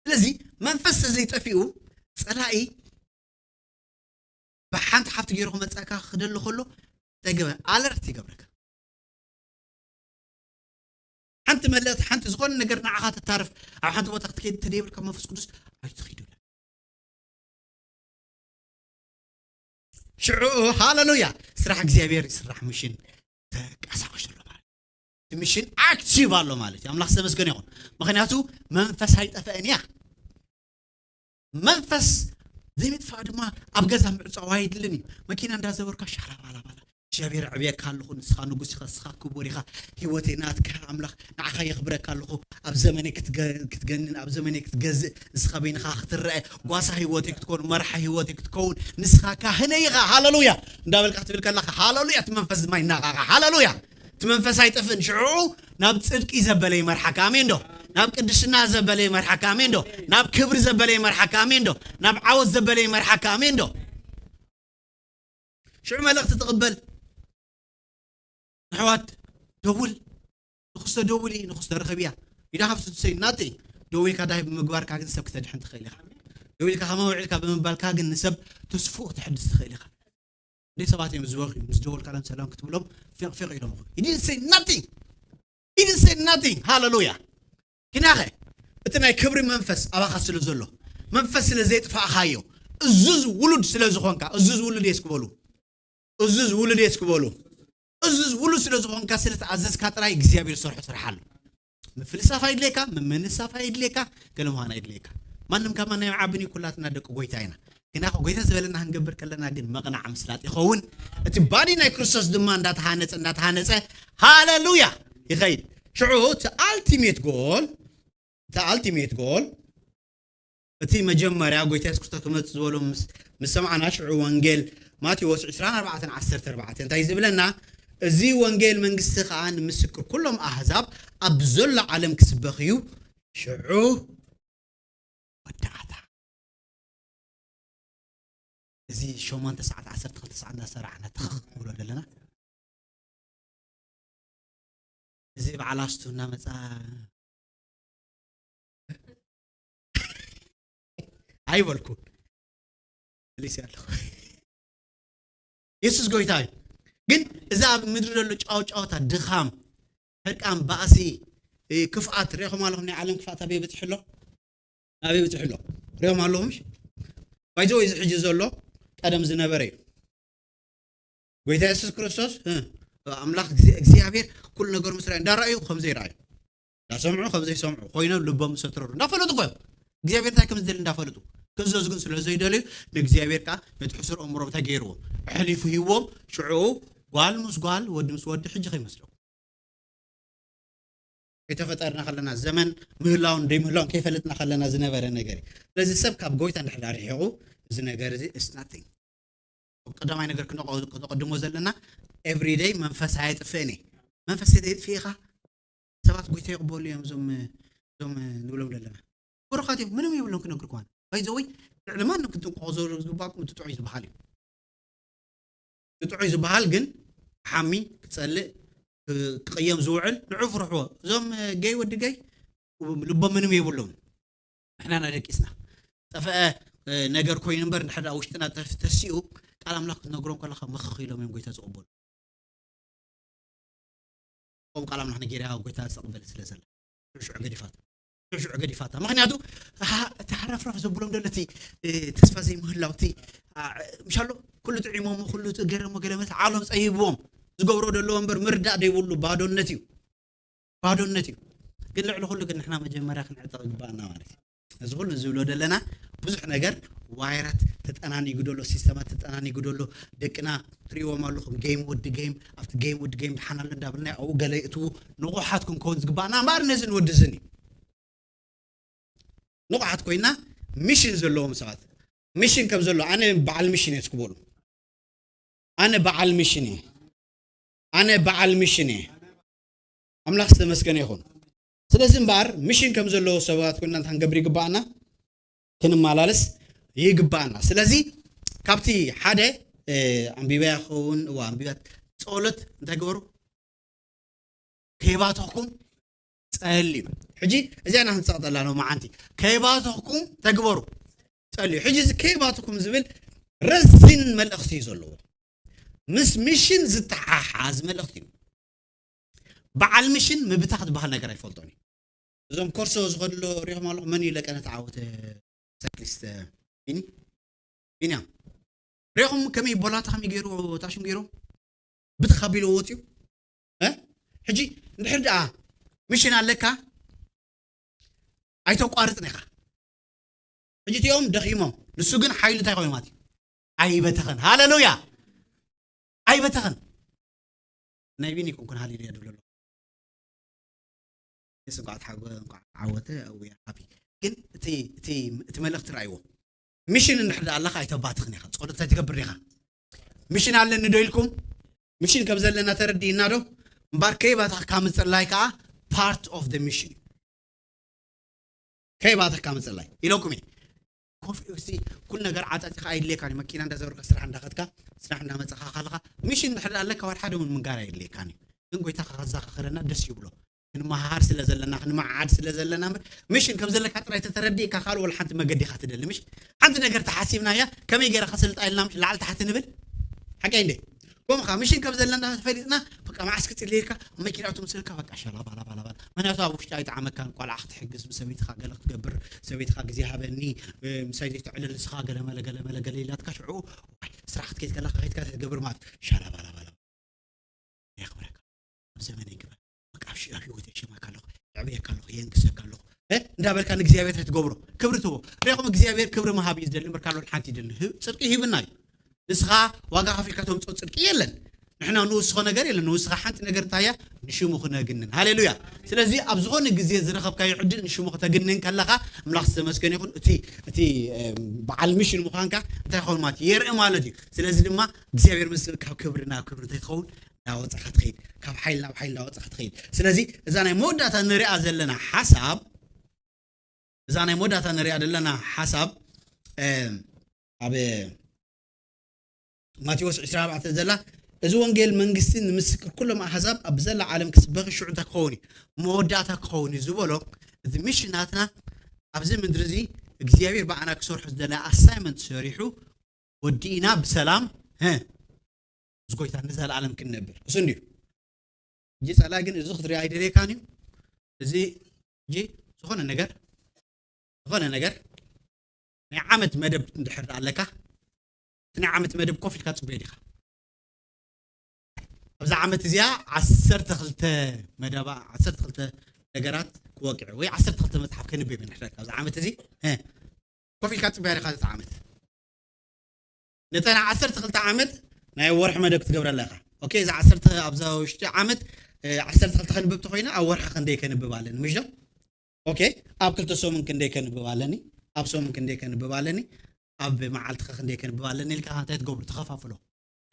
ስለዚ መንፈስ ዘይጠፊኡ ጸላኢ ብሓንቲ ሓፍቲ ገይሩ ክመጸካ ክደሊ ከሎ እንታይ ገበ ኣለርት ይገብረካ። ሓንቲ መለእቲ ሓንቲ ዝኾነ ነገር ንዓኻ ትታርፍ ኣብ ሓንቲ ቦታ ክትከይድ እንተደይብልካ መንፈስ ቅዱስ ኣይትኺዱላ። ሽዑ ሃለሉያ ስራሕ እግዚኣብሔር ይስራሕ። ምሽን ተንቀሳቀሽ ኣሎ ማለት እቲ ምሽን ኣክቲቭ ኣሎ ማለት እዩ። ኣምላኽ ዝተመስገነ ይኹን። ምክንያቱ መንፈስ ኣይጠፈአን እያ። መንፈስ ዘይምጥፋእ ድማ ኣብ ገዛ ምዕጻው ኣይድልን እዩ። መኪና እንዳዘበርካ ሻላባላባላ እግዚኣብሔር ዕብየካ ኣለኹ። ንስኻ ንጉስ ኢኻ፣ ንስኻ ክቡር ኢኻ። ህይወተይ ናትካ ኣምላኽ ንዓኻ የኽብረካ ኣለኹ። ኣብ ዘመነይ ክትገ- ክትገንን ኣብ ዘመነይ ክትገዝእ ንስኻ በይንኻ ክትረአ ጓሳ ህይወተይ ክትኮን መርሓ ህይወተይ ክትከውን ንስኻ ካህነይ ኢኻ። ሃለሉያ እንዳበልካ ክትብል ከለኻ ሃለሉያ እቲ መንፈስ ድማ ይናቃቃ። ሃለሉያ እቲ መንፈስ ኣይጠፍእን። ሽዑ ናብ ጽድቂ ዘበለ ይመርሓካ። ኣሜን ዶ? ናብ ቅድስና ዘበለ ይመርሓካ። ኣሜን ዶ? ናብ ክብሪ ዘበለ ይመርሓካ። ኣሜን ዶ? ናብ ዓወት ዘበለ ይመርሓካ። ኣሜን ዶ? ሽዑ መልእኽቲ ትቕበል። ንሕዋት ደውል ንክስቶ ደውሊ ንክስቶ ርኸብያ ኢዳ ሃፍቲ ትሰይ ናተይ ደዊልካ ዳይ ብምግባርካ ግን ሰብ ክተድሕን ትኽእል ኢኻ። ደዊልካ ከመ ውዒልካ ብምባልካ ግን ንሰብ ተስፍኡ ክትሕድስ ትኽእል ኢኻ። እንደ ሰባት እዮም ዝበኽዩ ምስ ደወልካሎም ሰላም ክትብሎም ፊቕ ፊቕ ኢሎም ይኹ he didn't say nothing. He didn't say nothing. ሃለሉያ። ኪናኸ እቲ ናይ ክብሪ መንፈስ ኣባኻ ስለ ዘሎ መንፈስ ስለ ዘይጥፋእኻዮ እዙዝ ውሉድ ስለ ዝኾንካ እዙዝ ውሉድ የስክበሉ እዙዝ ውሉድ የስክበሉ እዙዝ ውሉድ ስለ ዝኾንካ ስለ ተኣዘዝካ ጥራይ እግዚኣብሔር ዝሰርሖ ስራሕ ኣሎ። ምፍልሳፍ ኣይድልየካ፣ ምምንሳፍ ኣይድልየካ፣ ገለ ምዃን ኣይድልየካ። ማንም ካብ ማንም ዓብን እዩ፣ ኩላትና ደቂ ጎይታ ኢና። ግና ጎይታ ዝበለና ክንገብር ከለና ግን መቕናዕ ምስላጥ ይኸውን። እቲ ባዲ ናይ ክርስቶስ ድማ እንዳተሃነጸ እንዳተሃነጸ ሃለሉያ ይኸይድ። ሽዑ እቲ ኣልቲሜት ጎል እቲ ኣልቲሜት ጎል እቲ መጀመርያ ጎይታ የሱስ ክርስቶስ ክመጽእ ዝበሎ ምስ ምስ ሰማዕና ሽዑ ወንጌል ማቴዎስ ዕስራን ኣርባዕተን ዓሰርተ ኣርባዕተ እንታይ ዝብለና? እዚ ወንጌል መንግስቲ ኸኣ ንምስክር ኩሎም ኣህዛብ ኣብ ዘሎ ዓለም ክስበኽ እዩ። ሽዑ ወዳእታ። እዚ ሸሞንተ ሰዓት ዓሰርተ ክልተ ሰዓት እንዳሰራሕና ተኸኽ ንብሎ ዘለና እዚ በዓል ኣስቱ እናመፃ ኣይበልኩ መሊሰ ኣለኹ። የሱስ ጎይታ እዩ። ግን እዚ ኣብ ምድሪ ዘሎ ጫውጫውታ ድኻም፣ ሕርቃን፣ ባእሲ፣ ክፍኣት ሪኢኹም ኣለኹም። ናይ ዓለም ክፍኣት ኣበይ በፂሑ ኣሎ? ኣበይ በፂሑ ኣሎ? ሪኦም ኣለኹም። ባይዘወይ እዚ ሕጂ ዘሎ ቀደም ዝነበረ እዩ። ጎይታ የሱስ ክርስቶስ ኣምላኽ እግዚኣብሔር ኩሉ ነገር ምስ ረኣዩ እንዳረኣዩ ከም ዘይረኣዩ እንዳሰምዑ ከም ዘይሰምዑ ኮይኖም ልቦም ዝተረሩ እንዳፈለጡ እኮ እዮም። እግዚኣብሔር እንታይ ከም ዝደሊ እንዳፈለጡ ክእዘዙ ግን ስለ ዘይደለዩ ንእግዚኣብሔር ከዓ ነቲ ሕሱር ኣእምሮም እንታይ ገይርዎ ኣሕሊፉ ሂዎም። ሽዑ ጓል ምስ ጓል ወዲ ምስ ወዲ ሕጂ ከይመስለኩም ከይተፈጠርና ከለና ዘመን ምህላውን ደይምህላውን ከይፈለጥና ከለና ዝነበረ ነገር እዩ። ስለዚ ሰብ ካብ ጎይታ እንድሕር ርሒቑ እዚ ነገር እዚ is nothing። ቀዳማይ ነገር ክነቐድሞ ዘለና everyday መንፈስ ኣየጥፍእን እዩ። መንፈስ ተየጥፍእኻ ሰባት ጎይታ ይቕበሉ እዮም። እዞም እዞም ንብሎም ዘለና ብሩኻት እዮም። ምንም ይብሎም ክነግርኳን ባይዘወይ ልዕሊ ማንም ክትጥንቀቑ ዝግባኩም እቲ ጥዑይ ዝበሃል እዩ። እቲ ጥዑይ ዝበሃል ግን ሓሚ ክጸልእ ክቕየም ዝውዕል ንዑ ፍርሕዎ። እዞም ገይ ወዲ ገይ ልቦም ምንም የብሎም። ንሕና ናደቂስና ጠፍአ ነገር ኮይኑ እምበር ንድሕር ውሽጥና ተሲኡ ቃል ኣምላኽ ክትነግሮም ከለኻ ምኽኽ ኢሎም እዮም ጎይታ ዝቕበሉ። ከም ቃል ኣምላኽ ንጌርያ ጎይታ ዝተቕበለ ስለ ዘላ ሽዑ ገዲፋት ሽዑ ገዲፋታ። ምክንያቱ እቲ ሃረፍረፍ ዘብሎም ደሎ እቲ ተስፋ ዘይምህላው እቲ ምሻሎ ኩሉ ጥዒሞም ኩሉ ገረሞ ገለመት ዓሎም ፀይብዎም ዝገብሮ ደለዎ እምበር ምርዳእ ደይብሉ ባዶነት እዩ። ባዶነት እዩ። ግን ልዕሊ ኩሉ ግን ንሕና መጀመርያ ክንዕጠቕ ይግባኣና ማለት እዩ። እዚ ኩሉ ዝብሎ ደለና ብዙሕ ነገር ዋይራት ተጠናኒጉ ደሎ፣ ሲስተማት ተጠናኒጉ ደሎ። ደቅና ትሪእዎም ኣለኹም፣ ጌም ወዲ ጌም ኣብቲ ጌም ወዲ ጌም ብሓናሉ እንዳብልና ኣብኡ ገለ ይእትዉ። ንቑሓት ክንከውን ዝግባኣና እምበኣር ነዚ ንወዲ ዝን እዩ። ንቑሓት ኮይና ሚሽን ዘለዎም ሰባት፣ ሚሽን ከም ዘሎ ኣነ በዓል ሚሽን እየ እስክበሉ። ኣነ በዓል ሚሽን እየ። ኣነ በዓል ሚሽን እየ። ኣምላኽ ዝተመስገነ ይኹን። ስለዚ እምበኣር ሚሽን ከም ዘለዎ ሰባት ኮይና እንታይ ክንገብር ይግባኣና? ክንመላለስ ይግባኣና። ስለዚ ካብቲ ሓደ ኣንቢባ ይኸውን እዋ ኣንቢባ ጸሎት እንታይ ገበሩ? ከይባተኽኩም ጸልዩ። ሕጂ እዚኣ ኢና ክንጸቕጠላ ሎማዓንቲ። ከይባተኽኩም ተግበሩ ጸልዩ። ሕጂ እዚ ከይባተኽኩም ዝብል ረዚን መልእኽቲ እዩ ዘለዎ። ምስ ሚሽን ዝተሓሓዝ መልእኽቲ እዩ። በዓል ሚሽን ምብታኽ ዝበሃል ነገር ኣይፈልጦን እዩ። እዞም ኮርሶ ዝኸድሎ ሪኹም ኣለኹም። መን እዩ ለቀነ ተዓወተ ሳይክሊስት? ቢኒ ቢንያም ሪኹም ከመይ ቦላታ ከመይ ገይሩ ታሽም ገይሩ ብትኽ ኣቢሉ ወፅዩ። ሕጂ እንድሕር ደኣ ሚሽን ኣለካ ኣይተቋርፅን ኢኻ። ሕጂ እቲኦም ደኺሞም ንሱ ግን ሓይሉ እንታይ ኮይኑ ማለት እዩ? ኣይበተኸን። ሃለሉያ። ኣይበተኸን። ናይ ቢኒ ኮንኩን ሃሌሉያ ድብሎ ኣለኹ። የስ እንኳዕ ተሓጎ እንኳዕ ዓወተ ኣውያ ሃፒ። ግን እቲ እቲ እቲ መልእኽቲ ረኣይዎ። ሚሽን እንድሕር ደኣ ኣለኻ ኣይተባትኽን ኢኻ። ጸሎት ኣይትገብር ኢኻ። ሚሽን ኣለኒ ዶ ኢልኩም? ሚሽን ከም ዘለና ተረዲእና ዶ? እምበር ከይባተኽካ ምጽላይ ከኣ part of the mission። ከይባተኽካ ምጽላይ ኢለኩም እየ። ኮፍ እስቲ ኩሉ ነገር ዓጻጺኻ ኣይድልየካን እዩ። መኪና እንዳዘወርካ ስራሕ እንዳኸድካ ስራሕ እንዳመጻኻ ከለኻ ሚሽን እንድሕር ኣለካ ዋላ ሓደ እውን ምንጋር ኣይድልየካን እዩ። ግን ጎይታ ከዘኻኽረና ደስ ይብሎ። ክንመሃር ስለ ዘለና ክንመዓድ ስለ ዘለና እምበር ሚሽን ከም ዘለካ ጥራይ ተተረዲእካ ካልእ ወላ ሓንቲ መገዲ ኢኻ ትደሊ። ምሽ ሓንቲ ነገር ተሓሲብናያ ከመይ ገይራ ከስልጣ ኢልና ምሽ ላዕሊ ታሕቲ ንብል ሓቀይ እንዴ? ኮምኻ ሚሽን ከም ዘለና ፈሊጥና በቃ መዓስ ክጽልየካ መኪና ትምስልካ በቃ ሸላ ባላ ባላ ባላ። ምክንያቱ ኣብ ውሽጢ ኣይጠዓመካን። ቆልዓ ክትሕግዝ ምስ ሰበይትኻ ገለ ክትገብር ሰበይትኻ ግዜ ሃበኒ ምሳይ ዘይትዕልል ንስኻ ገለ መለ ገለ መለ ገለ ኢላትካ ሽዑ ዋይ ስራሕ ክትከይድ ከለካ ከይድካ ትገብር ማለት ሻላ ባላ ባላ የኽብረካ። ኣብ ዘመነይ ግበር በቃ ኣብ ሽ- ኣብ ህይወት የሸማካ ኣለኹ የዕብየካ ኣለኹ የንግሰካ ኣለኹ እ? እንዳበልካ ንእግዚኣብሔር ትገብሮ ክብሪ ትቦ ሪኹም። እግዚኣብሔር ክብሪ መሃብ እዩ ዝደሊ እምበር ካልኦት ሓንቲ ይደሊ። ህብ- ጽድቂ ሂብና እዩ። ንስኻ ዋጋ ከፊልካ ተምፅኦ ጽድቂ የለን። ንሕና ንውስኾ ነገር የለን። ንውስኻ ሓንቲ ነገር እንታይ እያ? ንሽሙ ክነግንን። ሃሌሉያ። ስለዚ ኣብ ዝኾነ ግዜ ዝረኸብካዮ ዕድል ንሽሙ ክተግንን ከለኻ ኣምላኽ ዝተመስገነ ይኹን። እቲ እቲ እም፣ በዓል ሚሽን ምዃንካ እንታይ ይኸውን ማለት እዩ? የርኢ ማለት እዩ። ስለዚ ድማ እግዚኣብሔር ምስ ካብ ክብሪ ናብ ክብሪ እንታይ ትኸውን? እናወፃኻ ትኸይድ። ካብ ሓይል ናብ ሓይል እናወፃኻ ትኸይድ። ስለዚ እዛ ናይ መወዳእታ ንሪኣ ዘለና ሓሳብ እዛ ናይ መወዳእታ ንሪኣ ዘለና ሓሳብ እም፣ ኣብ ማቴዎስ ዕስራን ኣርባዕተን ዘላ እዚ ወንጌል መንግስቲ ንምስክር ኩሎም ኣህዛብ ኣብ ዘላ ዓለም ክስበኽ ሽዑ እንታይ ክኸውን እዩ? መወዳእታ ክኸውን እዩ ዝበሎ። እዚ ሚሽን ናትና ኣብዚ ምድሪ እዚ እግዚኣብሔር ብኣና ክሰርሖ ዝደለ ኣሳይመንት ሰሪሑ ወዲእና ብሰላም ህ፣ ምስ ጎይታ ንዘለኣለም ክንነብር እሱ እንድዩ። ሕጂ ጸላኢ ግን እዚ ክትርኢ ኣይደልየካን እዩ። እዚ ሕጂ ዝኾነ ነገር ዝኾነ ነገር ናይ ዓመት መደብ እንድሕር ኣለካ እቲ ናይ ዓመት መደብ ኮፍ ኢልካ ጽበዮ ዲኻ? ኣብዛ ዓመት እዚኣ ዓሰርተ ክልተ መደባ ዓሰርተ ክልተ ነገራት ክወቅዕ ወይ ዓሰርተ ክልተ መጽሓፍ ከንብብ እንድሕር ኣብዛ ዓመት እዚ እ፣ ኮፍ ኢልካ ጽበያ ዲኻ? እቲ ዓመት ነታ ናይ ዓሰርተ ክልተ ዓመት ናይ ወርሒ መደብ ክትገብረላ ኢኻ። ኦኬ፣ እዚ ዓሰርተ ኣብዛ ውሽጢ ዓመት እ፣ ዓሰርተ ክልተ ከንብብ ተኮይነ ኣብ ወርሒ ክንደይ ከንብብ ኣለኒ ምሽ ዶ? ኦኬ፣ ኣብ ክልተ ሰሙን ክንደይ ከንብብ ኣለኒ? ኣብ ሰሙን ክንደይ ከንብብ ኣለኒ? ኣብ መዓልቲ ከ ክንደይ ከንብብ ኣለኒ ኢልካ እንታይ ትገብሩ? ተኸፋፍሎ።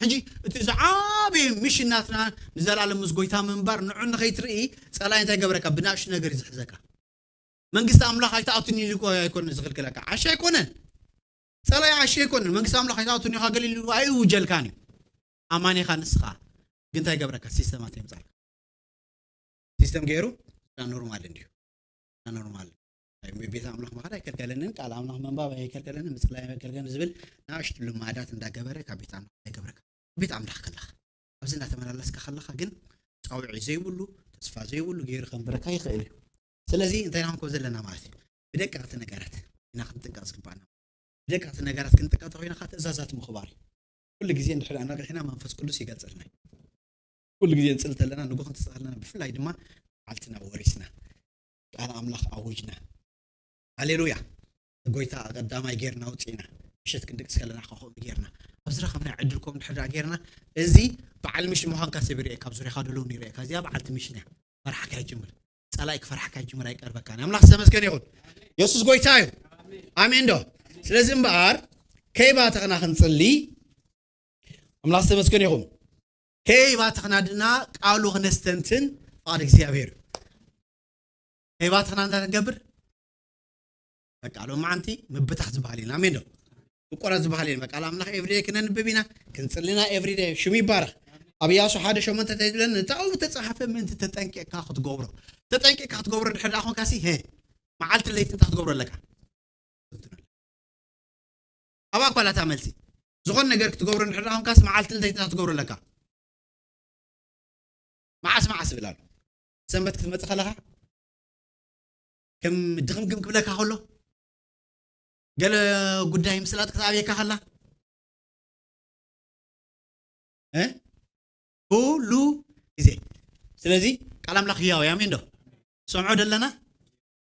ሕጂ እቲ ዝዓበየ ሚሽን ናትና ንዘለኣለም ምስ ጎይታ ምንባር ንዑ ንኸይትርኢ ጸላኢ እንታይ ገብረካ? ብናእሽቱ ነገር እዩ ዝሕዘካ። መንግስቲ ኣምላኽ ኣይትኣቱን ኢሉ እኮ ኣይኮነ ዝኽልክለካ። ዓሻ ኣይኮነን። ጸላኢ ዓሻ ኣይኮነን። መንግስቲ ኣምላኽ ኣይትኣቱን ኢኻ ገለ ኢሉ ኣይእውጀልካን እዩ። ኣማኒ ኢኻ ንስኻ። ግን እንታይ ገብረካ? ሲስተማት የምጻልካ። ሲስተም ገይሩ ኖርማል እንድዩ። ኖርማል ቤት ኣምላኽ ምኻድ ኣይከልከለንን፣ ቃል ኣምላኽ መንባብ ኣይከልከለንን፣ ምጽላይ ኣይከልከለንን ዝብል ንኣሽቱ ልማዳት እንዳገበረ ካብ ቤት ኣምላኽ ኣይገብረካ። ቤት ኣምላኽ ከለኻ ኣብዚ እናተመላለስካ ከለኻ ግን ጻውዒ ዘይብሉ ተስፋ ዘይብሉ ገይሩ ከንብረካ ይኽእል እዩ። ስለዚ እንታይ ኢና ክንከው ዘለና ማለት እዩ? ብደቀቕቲ ነገራት ኢና ክንጥንቀቕ ዝግባና። ብደቀቕቲ ነገራት ክንጥንቀቕ ተኾይና ከዓ ትእዛዛት ምኽባር እዩ። ኩሉ ግዜ እንድሕር ኣነቂሕና መንፈስ ቅዱስ ይገልጸልና እዩ። ኩሉ ግዜ ንጽሊ ተለና ንጎ ክንትስእ ከለና ብፍላይ ድማ መዓልትና ወሪስና ቃል ኣምላኽ ኣውጅና። ሃሌሉያ። ጎይታ ቀዳማይ ጌርና ውፅኢና ምሸት ክንድቅስ ከለና ከምኡ ጌርና ኣብ ዝረኸብና ዕድል ከም ድሕር ጌርና እዚ በዓል ምሽ ምዃንካ ሰብ ይርኤካ ኣብ ዙሪያኻ ደለውን ይርኤካ እዚኣ በዓልቲ ምሽን እያ። ፈርሓካ ይጅምር። ጸላኢ ክፈርሓካ ይጅምር ኣይቀርበካን። ኣምላኽ ዝተመስገነ ይኹን። የሱስ ጎይታ እዩ። ኣሜን ዶ? ስለዚ እምበኣር ከይባተኽና ክንጽሊ ኣምላኽ ዝተመስገነ ይኹን። ከይባተኽና ድና ቃሉ ክነስተንትን ፍቓድ እግዚኣብሔር እዩ። ከይባተኽና እንታይ ክንገብር? በቃ ሎማዓንቲ ምብታኽ ዝበሃል የለን። ኣሜን ዶ? ምቁራጽ ዝበሃል የለን። በቃ ኣምላኽ ኤቭሪዴ ክነንብብ ኢና፣ ክንጽሊ ኢና ኤቭሪዴ። ሽሙ ይባረኽ። ኣብ ኢያሱ ሓደ ሸሞንተ እንታይ ዝብለና? ነቲ ኣብኡ ዝተጻሕፈ ምእንቲ ተጠንቂቕካ ክትገብሮ። ተጠንቂቕካ ክትገብሮ እንድሕር ደኣ ኾንካሲ፣ ሄ፣ መዓልቲ ለይቲ እንታይ ክትገብሮ ኣለካ? ኣብኣ እኳ ኣላታ መልሲ። ዝኾነ ነገር ክትገብሮ እንድሕር ደኣ ኾንካስ መዓልቲ ለይቲ እንታይ ክትገብሮ ኣለካ? መዓስ መዓስ እብል ኣሎ። ሰንበት ክትመጽእ ከለኻ ከም ድኽምክም ክብለካ ከሎ፣ ገለ ጉዳይ ምስላት ክትኣብየካ ከላ፣ እ? ኩሉ ግዜ። ስለዚ ቃል ኣምላኽ ህያው እዩ። ኣሜን ዶ? ሰምዖ ደለና?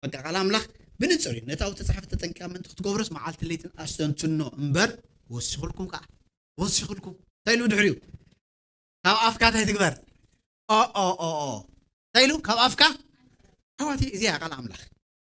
በቃ ቃል ኣምላኽ ብንጹር እዩ። ነታ ኣብኡ ተጻሕፈ ተጠንቂቓ ምእንቲ ክትገብሮስ መዓልቲ ለይትን ኣስተንትኖ እምበር፣ ወሲኹልኩም ከኣ። ወሲኹልኩም። እንታይ ኢሉ ድሕሪኡ? ካብ ኣፍካ እንታይ ትግበር? ኦ፣ ኦ፣ ኦ፣ ኦ። እንታይ ኢሉ? ካብ ኣፍካ? ኣሕዋተይ፣ እዚኣ ቃል ኣምላኽ።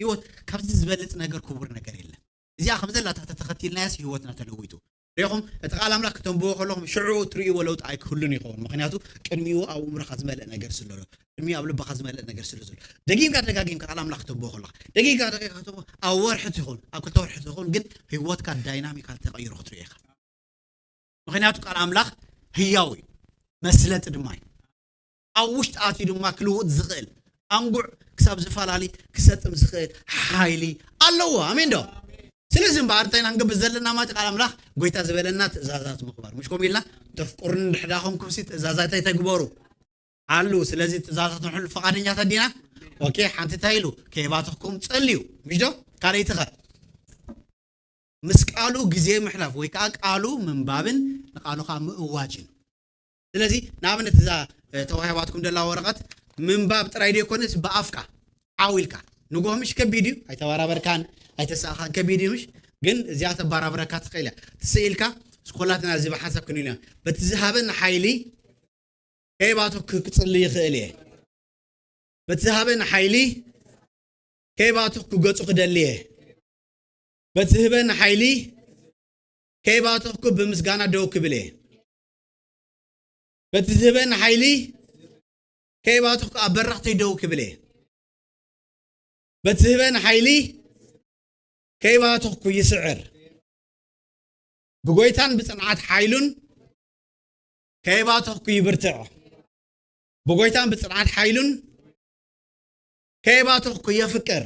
ህይወት፣ ካብዚ ዝበልጽ ነገር ክቡር ነገር የለን። እዚኣ ከም ዘላታ ተተኸቲልናያስ ህይወትና ተለዊጡ። ሪኢኹም፣ እቲ ቃል ኣምላኽ ክተንብቦ ከለኹም ሽዑ ትርእይዎ ለውጢ ኣይክህሉን ይኸውን። ምኽንያቱ ቅድሚኡ ኣብ ኣእምሮኻ ዝመልእ ነገር ስለ ዘሎ፣ ቅድሚኡ ኣብ ልብኻ ዝመልእ ነገር ስለ ዘሎ። ደጊምካ ደጋጊምካ ቃል ኣምላኽ ክተንብቦ ከለኻ፣ ደጊምካ ደጊምካ ከተንብቦ፣ ኣብ ወርሒ ትኹን፣ ኣብ ክልተ ወርሒ ትኹን፣ ግን ህይወትካ ዳይናሚካል ተቐይሩ ክትርእዮ ኢኻ። ምኽንያቱ ቃል ኣምላኽ ህያው እዩ፣ መስለጢ ድማ እዩ። ኣብ ውሽጢ ኣትዩ ድማ ክልውጥ ዝኽእል፣ ኣንጉዕ ክሳብ ዝፈላሊ ክሰጥም ዝኽእል ሓይሊ ኣለዎ። ኣሜን ዶ? ስለዚ እምበኣር እንታይ ኢና ክንገብር ዘለና ማለት ቃል ኣምላኽ ጎይታ ዝበለና ትእዛዛት ምኽባር። ምሽ ከምኡ ኢልና ተፍቅሩኒ እንድሕር ደኣ ኮንኩምሲ ትእዛዛተይ ተግበሩ ኣሉ። ስለዚ ትእዛዛት ንሕሉ ፈቓደኛታት ዲና? ኦኬ፣ ሓንቲ እንታይ ኢሉ? ከይባተኽኩም ጸልዩ። ምሽ ዶ? ካልኣይቲ ኸ? ምስ ቃሉ ግዜ ምሕላፍ ወይ ከዓ ቃሉ ምንባብን ንቃሉ ከዓ ምእዋጅን። ስለዚ ንኣብነት እዛ፣ እ፣ ተዋሂባትኩም ደላ ወረቐት ምንባብ ጥራይ ደይኮነስ ብኣፍካ ዓው ኢልካ ንጎ ምሽ ከቢድ እዩ፣ ኣይተባራበርካን ኣይተሳእኻን ከቢድ እዩ ምሽ፣ ግን እዚኣ ተባራብረካ ትኽእል እያ። ትስእ ኢልካ ስኮላትና እዚ ብሓንሳብ ክንብል ኢና። በቲ ዝሃበኒ ሓይሊ ከይባተኩ ክጽሊ ይኽእል እየ። በቲ ዝሃበኒ ሓይሊ ከይባተኩ ገጹ ክደሊ እየ። በቲ ዝህበኒ ሓይሊ ከይባተኩ ብምስጋና ደው ክብል እየ። በቲ ዝህበኒ ሓይሊ ከይባተኩ ኣብ በረኽተይ ደው ክብል እየ። በቲ ዝህበኒ ሓይሊ ከይባተኩ ይስዕር። ብጎይታን ብጽንዓት ሓይሉን ከይባተኩ ይብርትዕ። ብጎይታን ብጽንዓት ሓይሉን ከይባተኩ የፍቅር።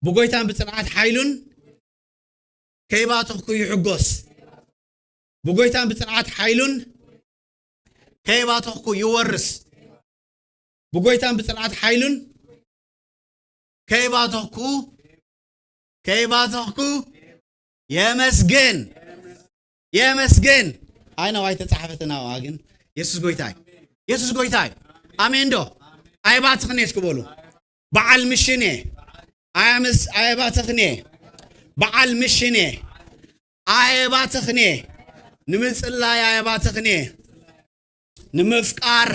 ብጎይታን ብጽንዓት ሓይሉን ከይባተኩ ይሕጎስ። ብጎይታን ብጽንዓት ሓይሉን ከይባተኩ ይወርስ። ብጎይታን ብጽንዓት ሓይሉን ከይባተኩ፣ ከይባተኩ የመስግን፣ የመስግን። ኣይ ነው ኣይተጻሕፈትን ኣብኣ ግን የሱስ ጎይታ እዩ። የሱስ ጎይታ እዩ። ኣሜን ዶ? ኣይባትኽን እስኪ በሉ። በዓል ምሽን እየ። ኣያምስ ኣየባትኽን እየ። በዓል ምሽን እየ። ኣየባትኽን እየ። ንምጽላይ ኣየባትኽን እየ። ንምፍቃር፣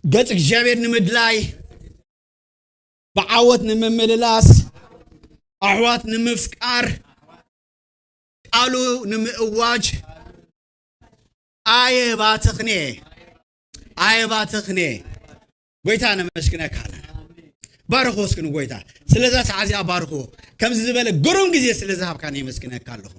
ገጽ እግዚኣብሔር ንምድላይ፣ ብዓወት ንምምልላስ፣ ኣሕዋት ንምፍቃር፣ ቃሉ ንምእዋጅ፣ ኣየባትኽን እየ። ኣየባትኽን እየ። ጎይታ ነመስግነካ ኣለና። ባርኽዎ እስኪ ንጎይታ። ስለዛ ሰዓት እዚኣ ባርኽዎ። ከምዚ ዝበለ ግሩም ግዜ ስለ ዝሃብካኒ የመስግነካ ኣለኹ።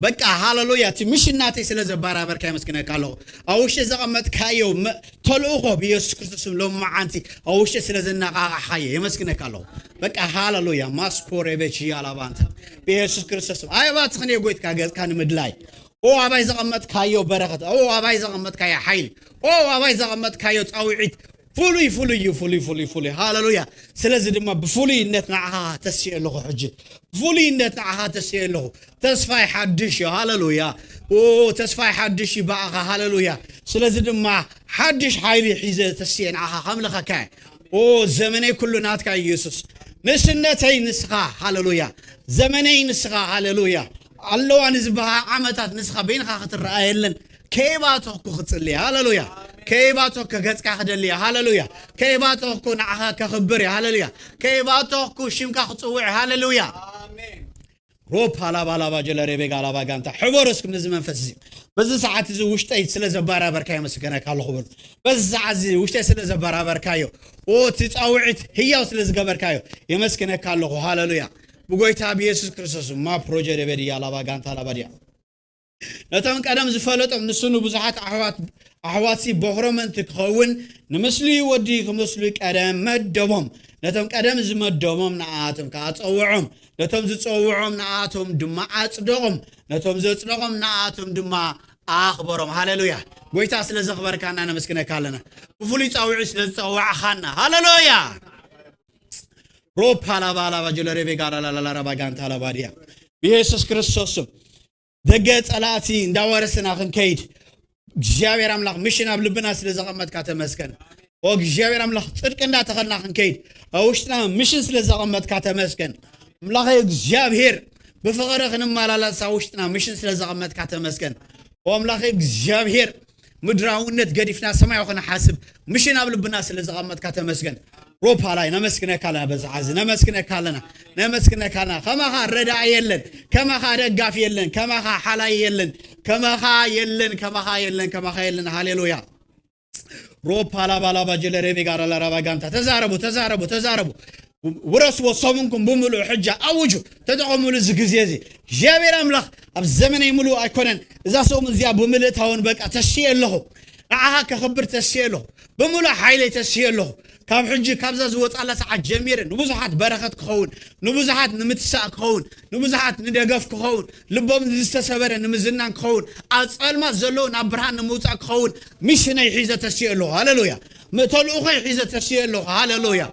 በቃ ሃሌሉያ። እቲ ምሽን ናተይ ስለ ዘባራበርካ የመስግነካ ኣለኹ። ኣብ ውሽጢ ዘቐመጥካዮ መ-፣ ተልእኾ ብየሱስ ክርስቶስ ስም ሎሚ መዓንቲ ኣብ ውሽጢ ስለ ዘነቓቓሕካዮ የመስግነካ ኣለኹ። በቃ ሃሌሉያ። ማስኮ ሬቤች ያላባንታ ብየሱስ ክርስቶስ ስም። ኣየባትኽን እየ ጎይትካ ገጽካ ንምድላይ። ኦ ኣባይ ዘቐመጥካዮ በረኸት። ኦ ኣባይ ዘቐመጥካዮ ሓይሊ። ኦ ኣባይ ዘቐመጥካዮ ጻውዒት። ፍሉይ ፍሉይ እዩ ፍሉይ ፍሉይ ፍሉይ ሃለሉያ። ስለዚ ድማ ብፍሉይነት ንዓኻ ተስየ ኣለኹ። ሕጂ ብፍሉይነት ንዓኻ ተስየ ኣለኹ። ተስፋይ ሓድሽ እዩ። ሃለሉያ። ኦ፣ ተስፋይ ሓድሽ እዩ ብኣኻ። ሃለሉያ። ስለዚ ድማ ሓድሽ ሓይሊ ሒዘ ተስየ ንዓኻ ከምልኸካ እየ። ኦ፣ ዘመነይ ኩሉ ናትካ ኢየሱስ። ንእስነተይ ንስኻ። ሃለሉያ። ዘመነይ ንስኻ። ሃለሉያ። ኣለዋ ንዝበሃ ዓመታት ንስኻ በይንኻ ክትረኣ የለን። ከይባተኩ ክጽልየ። ሃለሉያ። ከይባተኩ ገጽካ ክደልየ። ሃለሉያ። ከይባተኩ ንዓኻ ከኽብር እየ። ሃለሉያ። ከይባተኩ ሽምካ ክጽውዕ። ሃለሉያ። ሮፓ ላባ ላባ ጀለ ሬቤጋ ላባ ጋንታ። ሕበሩ እስኪ ነዚ መንፈስ እዚ። በዚ ሰዓት እዚ ውሽጠይ ስለ ዘባራበርካ የመስገነካ ኣለኹ በሉ። በዚ ሰዓት እዚ ውሽጠይ ስለ ዘባራበርካዮ፣ ኦ፣ እቲ ጻውዒት ህያው ስለ ዝገበርካዮ የመስግነካ ኣለኹ። ሃለሉያ። ብጎይታ ብየሱስ ክርስቶስ ማ ፕሮጀ ደበድያ ላባ ጋንታ ላባ ድያ። ነቶም ቀደም ዝፈለጦም ንሱ ንብዙሓት ኣሕዋት ኣሕዋትሲ በኹሮም ምእንቲ ክኸውን ንምስሉ ወዲ ክመስሉ ቀደም መደቦም። ነቶም ቀደም ዝመደቦም ንኣቶም ከኣ ጸውዖም። ነቶም ዝጸውዖም ንኣቶም ድማ ኣጽደቖም። ነቶም ዘጽደቖም ንኣቶም ድማ ኣኽበሮም። ሃሌሉያ። ጎይታ ስለ ዘኽበርካና ነመስግነካ ኣለና። ብፍሉይ ጻውዒት ስለ ዝጸዋዕኻና። ሃሌሉያ። ሮፓ ላባ ላባ ጀለሬ ቤጋ ላላላላ ረባ ጋንታ ላባ ድያ። ብየሱስ ክርስቶስ ስም ደገ ጸላእቲ እንዳወረስና ክንከይድ እግዚኣብሔር ኣምላኽ ምሽን ኣብ ልብና ስለ ዘቐመጥካ ተመስገን። ኦ እግዚኣብሔር ኣምላኽ ጽድቂ እንዳተኸልና ክንከይድ ኣብ ውሽጥና ምሽን ስለ ዘቐመጥካ ተመስገን። ኣምላኸ እግዚኣብሔር ብፍቕሪ ክንመላለስ ኣብ ውሽጥና ምሽን ስለ ዘቐመጥካ ተመስገን። ኦ ኣምላኸ እግዚኣብሔር ምድራውነት ገዲፍና ሰማያዊ ክንሓስብ ምሽን ኣብ ልብና ስለ ዘቐመጥካ ተመስገን። ሮፓ ላይ ነመስግነካ ኣለና። በዚ ዓዚ ነመስግነካ ኣለና። ነመስግነካ ኣለና። ከማኻ ረዳኢ የለን። ከማኻ ደጋፊ የለን። ከማኻ ሓላይ የለን። ከማኻ የለን። ከማኻ የለን። ከማኻ የለን። ሃሌሉያ። ሮፓ ላባ ላባ ጀለሬ ቤጋ ላላ ራባ ጋንታ። ተዛረቡ፣ ተዛረቡ፣ ተዛረቡ። ውረስዎ ሰሙንኩም ብምሉእ ሕጃ ኣውጁ። ተጠቐሙሉ እዚ ግዜ እዚ። እግዚኣብሔር ኣምላኽ ኣብ ዘመነይ ምሉእ ኣይኮነን። እዛ ሰሙን እዚኣ ብምልእታ እውን በቃ ተስየ ኣለኹ። ንዓኻ ከኽብር ተስየ ኣለኹ። ብምሉእ ሓይለይ ተስየ ኣለኹ። ካብ ሕጂ ካብዛ ዝወጻላ ሰዓት ጀሚረ ንብዙሓት በረኸት ክኸውን፣ ንብዙሓት ንምትሳእ ክኸውን፣ ንብዙሓት ንደገፍ ክኸውን፣ ልቦም ዝተሰበረ ንምዝናን ክኸውን፣ ኣብ ጸልማት ዘለዉ ናብ ብርሃን ንምውጻእ ክኸውን ሚሽነይ ሒዘ ተስየ ኣለኹ። ሃሌሉያ። ም-፣ ተልእኾይ ሒዘ ተስየ ኣለኹ። ሃሌሉያ።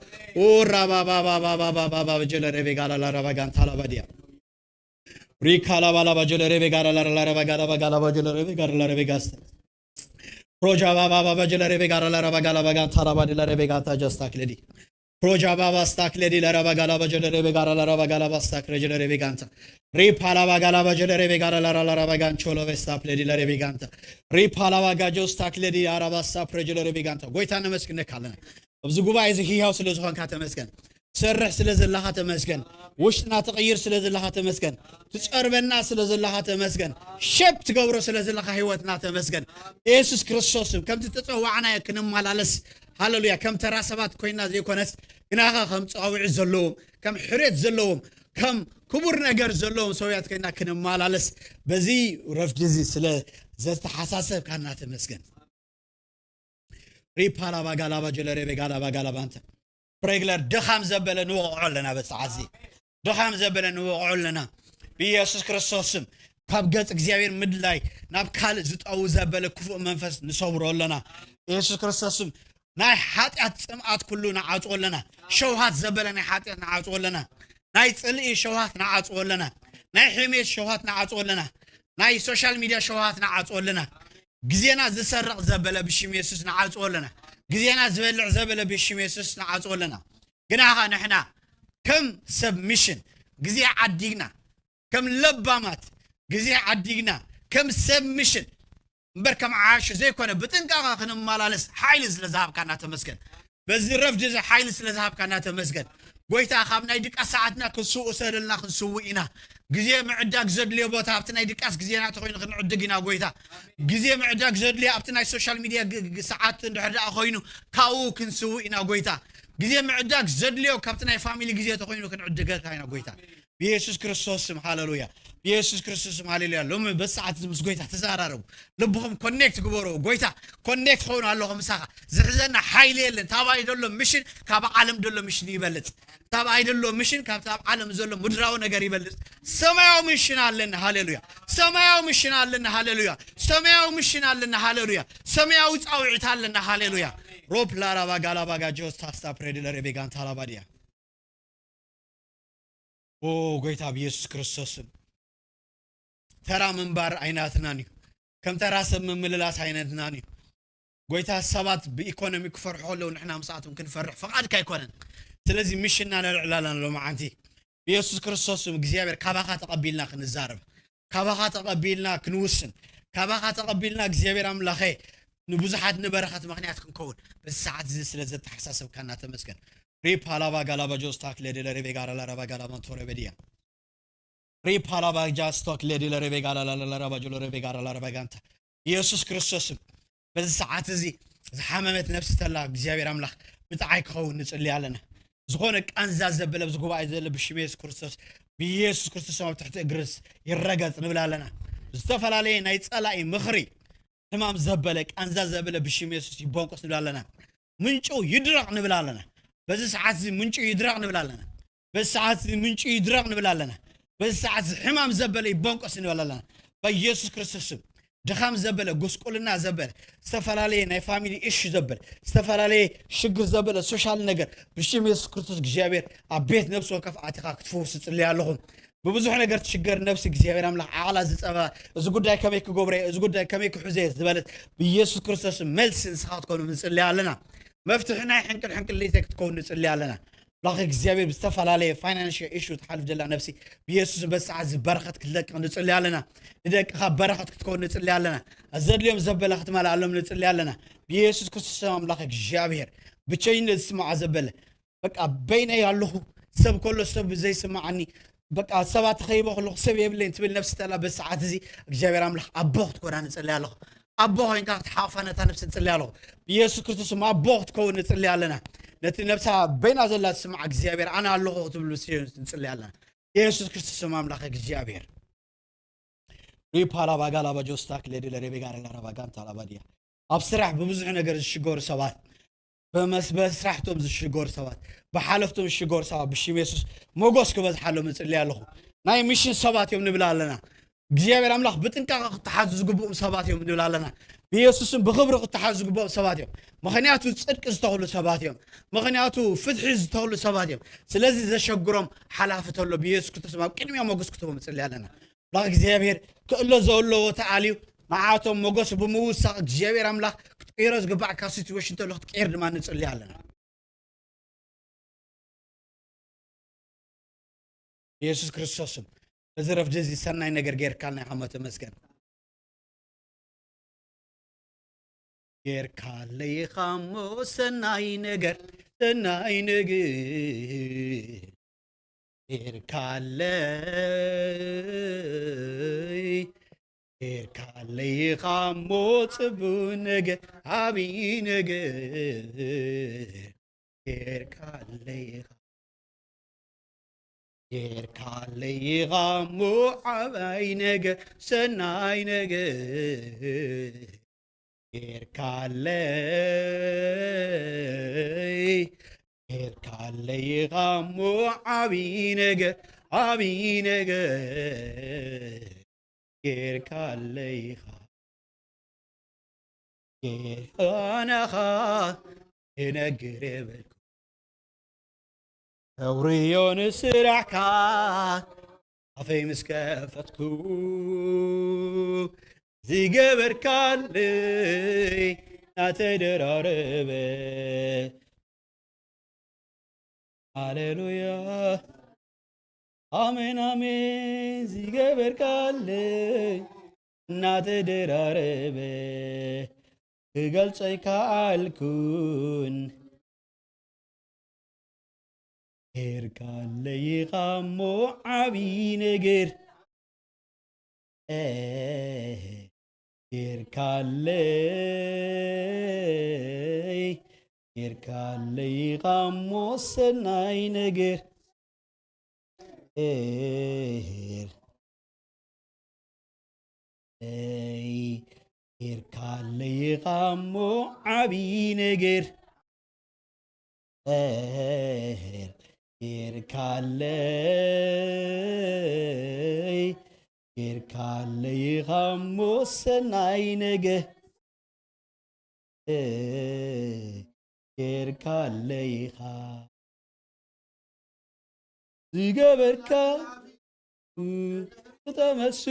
ኡራባባባባባባባ ጀለሬ ቤጋ ላላ ረባ ጋንታ ላባ ድያ። ሪካ ላባ ላባ ጀለሬ ቤጋ ላላ ላላ ረባ ጋላባ ጋላባ ጀለሬ ቤጋ ላላ ረቤ ጋስተ። ፕሮጃ ባባ ባባ ጀለሬ ቤጋ ላላ ረባ ጋላባ ጋንታ ላባ ድላ ረቤ ጋንታ ጀስታ ክለዲ። ፕሮጃ ባባ ስታ ክለዲ ለረባ ጋላባ ጀለሬ ቤጋ ላላ ረባ ጋላባ ስታ ክለ ጀለሬ ቤጋንታ። ሪፓ ላባ ጋላባ ጀለሬ ቤጋ ላላ ላላ ረባ ጋንቾ ሎቤ ስታ ክለዲ ለሬ ቤጋንታ። ሪፓ ላባ ጋጆ ስታ ክለዲ ኣራባ ስታ ፕረ ጀለሬ ቤጋንታ። ጎይታ ነመስግነካ ኣለና። ኣብዚ ጉባኤ እዚ ህያው ስለ ዝኾንካ ተመስገን። ትሰርሕ ስለ ዘለኻ ተመስገን። ውሽጥና ትቕይር ስለ ዘለኻ ተመስገን። ትጸርበና ስለ ዘለኻ ተመስገን። ሸፕ ትገብሮ ስለ ዘለኻ ህይወትና ተመስገን። የሱስ ክርስቶስ ስም ከምቲ ተጸዋዕናዮ ክንመላለስ፣ ሃሌሉያ፣ ከም ተራ ሰባት ኮይና ዘይኮነስ ግናኻ ከም ጻውዒት ዘለዎም፣ ከም ሕርየት ዘለዎም፣ ከም ክቡር ነገር ዘለዎም ሰውያት ኮይና ክንመላለስ በዚ ረፍዲ እዚ ስለ ዘተሓሳሰብካና ተመስገን። ሪፓ ላባ ጋላባ ጀለሬ ቤጋ ላባ ጋላባ እንተ ፕሬግለር ድኻም ዘበለ ንወቕዖ ኣለና። በዚ ሰዓት እዚ ድኻም ዘበለ ንወቕዖ ኣለና። ብኢየሱስ ክርስቶስ ስም ካብ ገጽ እግዚኣብሔር ምድላይ ናብ ካልእ ዝጠው ዘበለ ክፉእ መንፈስ ንሰብሮ ኣለና። ኢየሱስ ክርስቶስ ስም ናይ ሓጢኣት ጽምኣት ኩሉ ንዓጽዎ ኣለና። ሸውሃት ዘበለ ናይ ሓጢኣት ንዓጽዎ ኣለና። ናይ ጽልኢ ሸውሃት ንዓጽዎ ኣለና። ናይ ሕሜት ሸውሃት ንዓጽዎ ኣለና። ናይ ሶሻል ሚድያ ሸውሃት ንዓጽዎ ኣለና። ግዜና ዝሰርቕ ዘበለ ብሽም የሱስ ንዓጽዎ ኣለና። ግዜና ዝበልዕ ዘበለ ብሽም የሱስ ንዓጽዎ ኣለና። ግናኻ ንሕና ከም ሰብ ሚሽን ግዜ ዓዲግና፣ ከም ለባማት ግዜ ዓዲግና፣ ከም ሰብ ሚሽን እምበር ከም ዓሽ ዘይኮነ ብጥንቃቐ ክንመላለስ ሓይሊ ስለ ዝሃብካና ተመስገን። በዚ ረፍዲ እዚ ሓይሊ ስለ ዝሃብካና ተመስገን። ጎይታ፣ ካብ ናይ ድቃስ ሰዓትና ክንስውእ ሰደልና ክንስውእ ኢና። ግዜ ምዕዳግ ዘድልዮ ቦታ ኣብቲ ናይ ድቃስ ግዜና ተኾይኑ ክንዕድግ ኢና ጎይታ። ግዜ ምዕዳግ ዘድልዮ ኣብቲ ናይ ሶሻል ሚድያ ግ-፣ ግ-፣ ሰዓት እንድሕር ደኣ ኮይኑ ካብኡ ክንስውእ ኢና ጎይታ። ግዜ ምዕዳግ ዘድልዮ ካብቲ ናይ ፋሚሊ ግዜ ተኾይኑ ክንዕድገካ ኢና ጎይታ። ብየሱስ ክርስቶስ ስም ሃሌሉያ። ብየሱስ ክርስቶስ ስም ሃሌሉያ። ሎሚ በዚ ሰዓት እዚ ምስ ጎይታ ተዘራረቡ። ልብኹም ኮኔክት ግበሩ። ጎይታ ኮኔክት ኸውን ኣለኹ ምሳኻ። ዝሕዘና ሓይሊ የለን። ታባይ ዘሎ ሚሽን ካብ ዓለም ዘሎ ሚሽን ይበልጽ። ታባይ ዘሎ ሚሽን ካብ፣ ካብ ዓለም ዘሎ ምድራዊ ነገር ይበልጽ። ሰማያዊ ሚሽን ኣለና። ሃሌሉያ። ሰማያዊ ሚሽን ኣለና። ሃሌሉያ። ሰማያዊ ሚሽን ኣለና። ሃሌሉያ። ሰማያዊ ጻውዒት ኣለና። ሃሌሉያ። ሮፕ ላራባ ጋላባጋ ጆስ ታስታ ፕሬዲ ለሬቤጋን ታላባድያ። ኦ ጎይታ ብኢየሱስ ክርስቶስ ስም፣ ተራ ምንባር ኣይናትናን እዩ። ከም ተራ ሰብ ምምልላስ ኣይነትናን እዩ። ጎይታ፣ ሰባት ብኢኮኖሚ ክፈርሑ ከለዉ ንሕና ምስኣቶም ክንፈርሕ ፍቓድካ ኣይኮነን። ስለዚ ምሽና ነልዕላና ሎማዓንቲ ብኢየሱስ ክርስቶስ ስም እግዚኣብሔር ካባኻ ተቐቢልና ክንዛረብ፣ ካባኻ ተቐቢልና ክንውስን፣ ካባኻ ተቐቢልና እግዚኣብሔር ኣምላኸ ንብዙሓት ንበረኸት ምኽንያት ክንከውን በዚ ሰዓት እዚ ስለ ዘተሓሳሰብካና ተመስገን። ሪፓ ላባ ጋላባ ጆስታክ ለደለ ሬቤጋ ላላ ራባ ጋላባ ቶረበድያ። ሪፓ ላባ ጃስቶክ ለደለ ሬቤጋ ላላ ላላ ራባ ጆሎ ሬቤጋ ላላ ራባ ጋንታ። ኢየሱስ ክርስቶስ በዚ ሰዓት እዚ ዝሓመመት ነፍሲ ተላ እግዚኣብሔር ኣምላኽ ብጥዓይ ክኸውን ንጽሊ ኣለና። ዝኾነ ቃንዛ ዘበለ ኣብዚ ጉባኤ ዘሎ ብሽም የሱስ ክርስቶስ፣ ብኢየሱስ ክርስቶስ ኣብ ትሕቲ እግርስ ይረገጽ ንብል ኣለና። ዝተፈላለየ ናይ ጸላኢ ምኽሪ ሕማም ዘበለ ቃንዛ ዘበለ ብሽም የሱስ ይቦንቆስ ንብል ኣለና። ምንጩ ይድረቕ ንብል ኣለና። በዚ ሰዓት እዚ ምንጩ ይድረቕ ንብል ኣለና። በዚ ሰዓት እዚ ምንጩ ይድረቕ ንብል ኣለና። በዚ ሰዓት እዚ ሕማም ዘበለ ይቦንቆስ ንብል ኣለና። በኢየሱስ ክርስቶስ ስም ድኻም ዘበለ፣ ጉስቁልና ዘበለ፣ ዝተፈላለየ ናይ ፋሚሊ ኢሹ ዘበለ፣ ዝተፈላለየ ሽግር ዘበለ ሶሻል ነገር ብሽም የሱስ ክርስቶስ እግዚኣብሔር ኣብ ቤት ነፍሲ ወከፍ ኣቲኻ ክትፍውስ እጽልይ ኣለኹ። ብብዙሕ ነገር ትሽገር ነፍሲ እግዚኣብሔር ኣምላኽ ዓቕላ ዝጸበባ፣ እዚ ጉዳይ ከመይ ክገብሮ እየ፣ እዚ ጉዳይ ከመይ ክሕዞ እየ ዝበለት ብኢየሱስ ክርስቶስ መልሲ ንስኻ ክትኮኑ ንጽልይ ኣለና። መፍትሒ ናይ ሕንቅል ሕንቅል ለይተ ክትከውን ንጽልይ ኣለና። ኣምላኽ እግዚኣብሔር ብዝተፈላለየ ፋይናንሽል ኢሹ ትሓልፍ ዘላ ነፍሲ ብኢየሱስ በዚ ሰዓት እዚ በረኸት ክትለቅቕ ንጽሊ ኣለና። ንደቅኻ በረኸት ክትከውን ንጽሊ ኣለና። ዘድልዮም ዘበለ ክትመልኣሎም ንጽሊ ኣለና። ብኢየሱስ ክርስቶስ ስም ኣምላኽ እግዚኣብሔር ብቸይነት ዝስምዓ ዘበለ በቃ በይነይ ኣለኹ፣ ሰብ ከሎ ሰብ ዘይስምዓኒ፣ በቃ ሰባት ተኸይበ ከለኹ ሰብ የብለይን ትብል ነፍሲ ተላ በዚ ሰዓት እዚ እግዚኣብሔር ኣምላኽ ኣቦ ክትኮና ንጽሊ ኣለኹ። ኣቦ ኮይንካ ክትሓቕፋ ነታ ነፍሲ ንጽሊ ኣለኹ። ብኢየሱስ ክርስቶስ ስም ኣቦ ክትከውን ንጽሊ ኣለና። ነቲ ነብሳ በይና ዘላ ትስምዓ እግዚኣብሔር ኣነ ኣለኹ ክትብል ንጽሊ ኣለና። ኢየሱስ ክርስቶስ ስም ኣምላኽ እግዚኣብሔር። ሪፓላ ባጋ ላባ ጆስታክ ለዲ ለሬቤ ጋር ላራባ ጋንታ ላባ ድያ። ኣብ ስራሕ ብብዙሕ ነገር ዝሽገሩ ሰባት፣ በመስ-፣ በስራሕቶም ዝሽገሩ ሰባት፣ ብሓለፍቶም ዝሽገሩ ሰባት ብሽም የሱስ ሞጎስ ክበዝሓሎም እጽሊ ኣለኹ። ናይ ሚሽን ሰባት እዮም ንብል ኣለና። እግዚኣብሔር ኣምላኽ ብጥንቃቐ ክተሓዙ ዝግብኦም ሰባት እዮም ንብል ኣለና። ብኢየሱስን ብኽብሪ ክተሓዙ ዝግብኦም ሰባት እዮም። ምኽንያቱ ጽድቂ ዝተኽሉ ሰባት እዮም። ምኽንያቱ ፍትሒ ዝተኽሉ ሰባት እዮም። ስለዚ ዘሸግሮም ሓላፊ ተሎ ብኢየሱስ ክርስቶስ ኣብ ቅድሚያ ሞገስ ክትቦም ንጽሊ ኣለና። ኣምላኽ እግዚኣብሔር ክእሎ ዘለዎ ተኣልዩ ንዓቶም ሞገስ ብምውሳኽ እግዚኣብሔር ኣምላኽ ክትቀይሮ ዝግባዕካ ሲትዌሽን ተሎ ክትቀይር ድማ ንጽሊ ኣለና። ኢየሱስ ክርስቶስ ስም። እዚ ረፍዲ እዚ ሰናይ ነገር ጌርካልና ኢኻ እሞ ተመስገን። ጌርካለይ ኢኻ እሞ ሰናይ ነገር፣ ሰናይ ነገር። ጌርካለይ፣ ጌርካለይ ኢኻ እሞ ጽቡቕ ነገር፣ ዓብዪ ነገር። ጌርካለይ ኢኻ፣ ጌርካለይ ኢኻ እሞ ዓባይ ነገር፣ ሰናይ ነገር። ጌርካለይ፣ ጌርካለይ ኢኻ እሞ ዓብዪ ነገር፣ ዓብዪ ነገር። ጌርካለይ ኢኻ። ጌታናኻ ክነግር የብልኩ። ተውርዮ ንስራሕካ ኣፈይ ምስ ከፈትኩ፣ ዝገበርካለይ እናተደራረበ። ሃሌሉያ። ኣሜን፣ ኣሜን። ዝገበርካለይ እናተደራረበ ክገልጾ ኣይከኣልኩን። ጌርካለይ ኢኻ እሞ ዓብዪ ነገር፣ ኤህ፣ ጌርካለይ፣ ጌርካለይ ኢኻ እሞ ሰናይ ነገር፣ ኤህ፣ ኤይ፣ ጌርካለይ ኢኻ እሞ ዓብዪ ነገር፣ ኤህ፣ ጌርካለይ፣ ጌርካለይ ኢኻ እሞ ሰናይ ነገር፣ ኤህ፣ ጌርካለይ ኢኻ ዝገበርካ ክተመሱ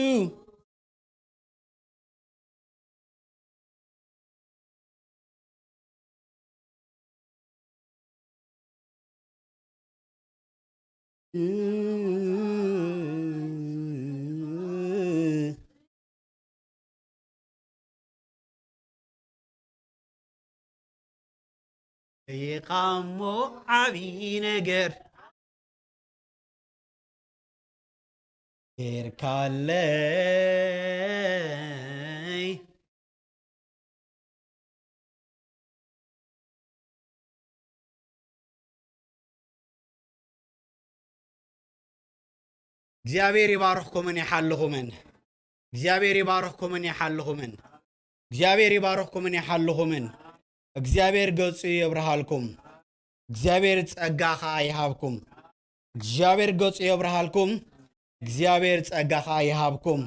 ኢኻ እሞ ዓብዪ ነገር ጌርካለይ። እግዚኣብሔር ይባርኽኩምን ይሓልኹምን። እግዚኣብሔር ይባርኽኩምን ይሓልኹምን። እግዚኣብሔር ይባርኽኩምን ይሓልኹምን። እግዚኣብሔር ገጹ የብርሃልኩም። እግዚኣብሔር ጸጋ ኸኣ ይሃብኩም። እግዚኣብሔር ገጹ የብርሃልኩም። እግዚኣብሔር ጸጋ ኸኣ ይሃብኩም።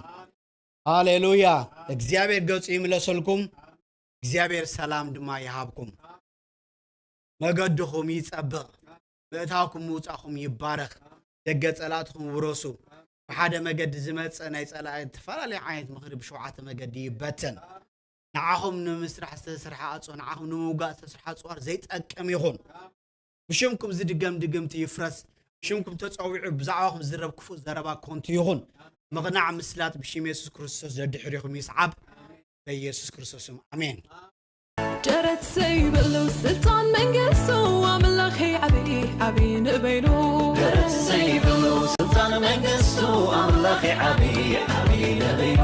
ሃሌሉያ። እግዚኣብሔር ገጹ ይምለሰልኩም። እግዚኣብሔር ሰላም ድማ ይሃብኩም። መገድኹም ይጸብቕ። ምእታውኩም ምውጻእኹም ይባረኽ። ደገ ጸላእትኹም ውረሱ። ብሓደ መገዲ ዝመጸ ናይ ጸላኢ ዝተፈላለዩ ዓይነት ምኽሪ ብሸውዓተ መገዲ ይበተን። ንዓኹም ንምስራሕ ዝተሰርሐ ኣጽዋር፣ ንዓኹም ንምውጋእ ዝተሰርሐ ኣጽዋር ዘይጠቅም ይኹን። ብሽምኩም ዝድገም ድግምቲ ይፍረስ። ብሽምኩም ተጸዊዑ ብዛዕባኹም ዝዝረብ ክፉእ ዘረባ ኮንቱ ይኹን። ምቕናዕ ምስላጥ ብሽም የሱስ ክርስቶስ ደድሕሪኹም ይስዓብ። በኢየሱስ ክርስቶስ ስም ኣሜን። ደረት ዘይብሉ ስልጣን መንግስቱ ኣምላኸይ ዓብዪ ዓብዪ ንበይኑ። ደረት ዘይብሉ ስልጣን መንግስቱ ኣምላኸይ ዓብዪ ዓብዪ ንበይኑ።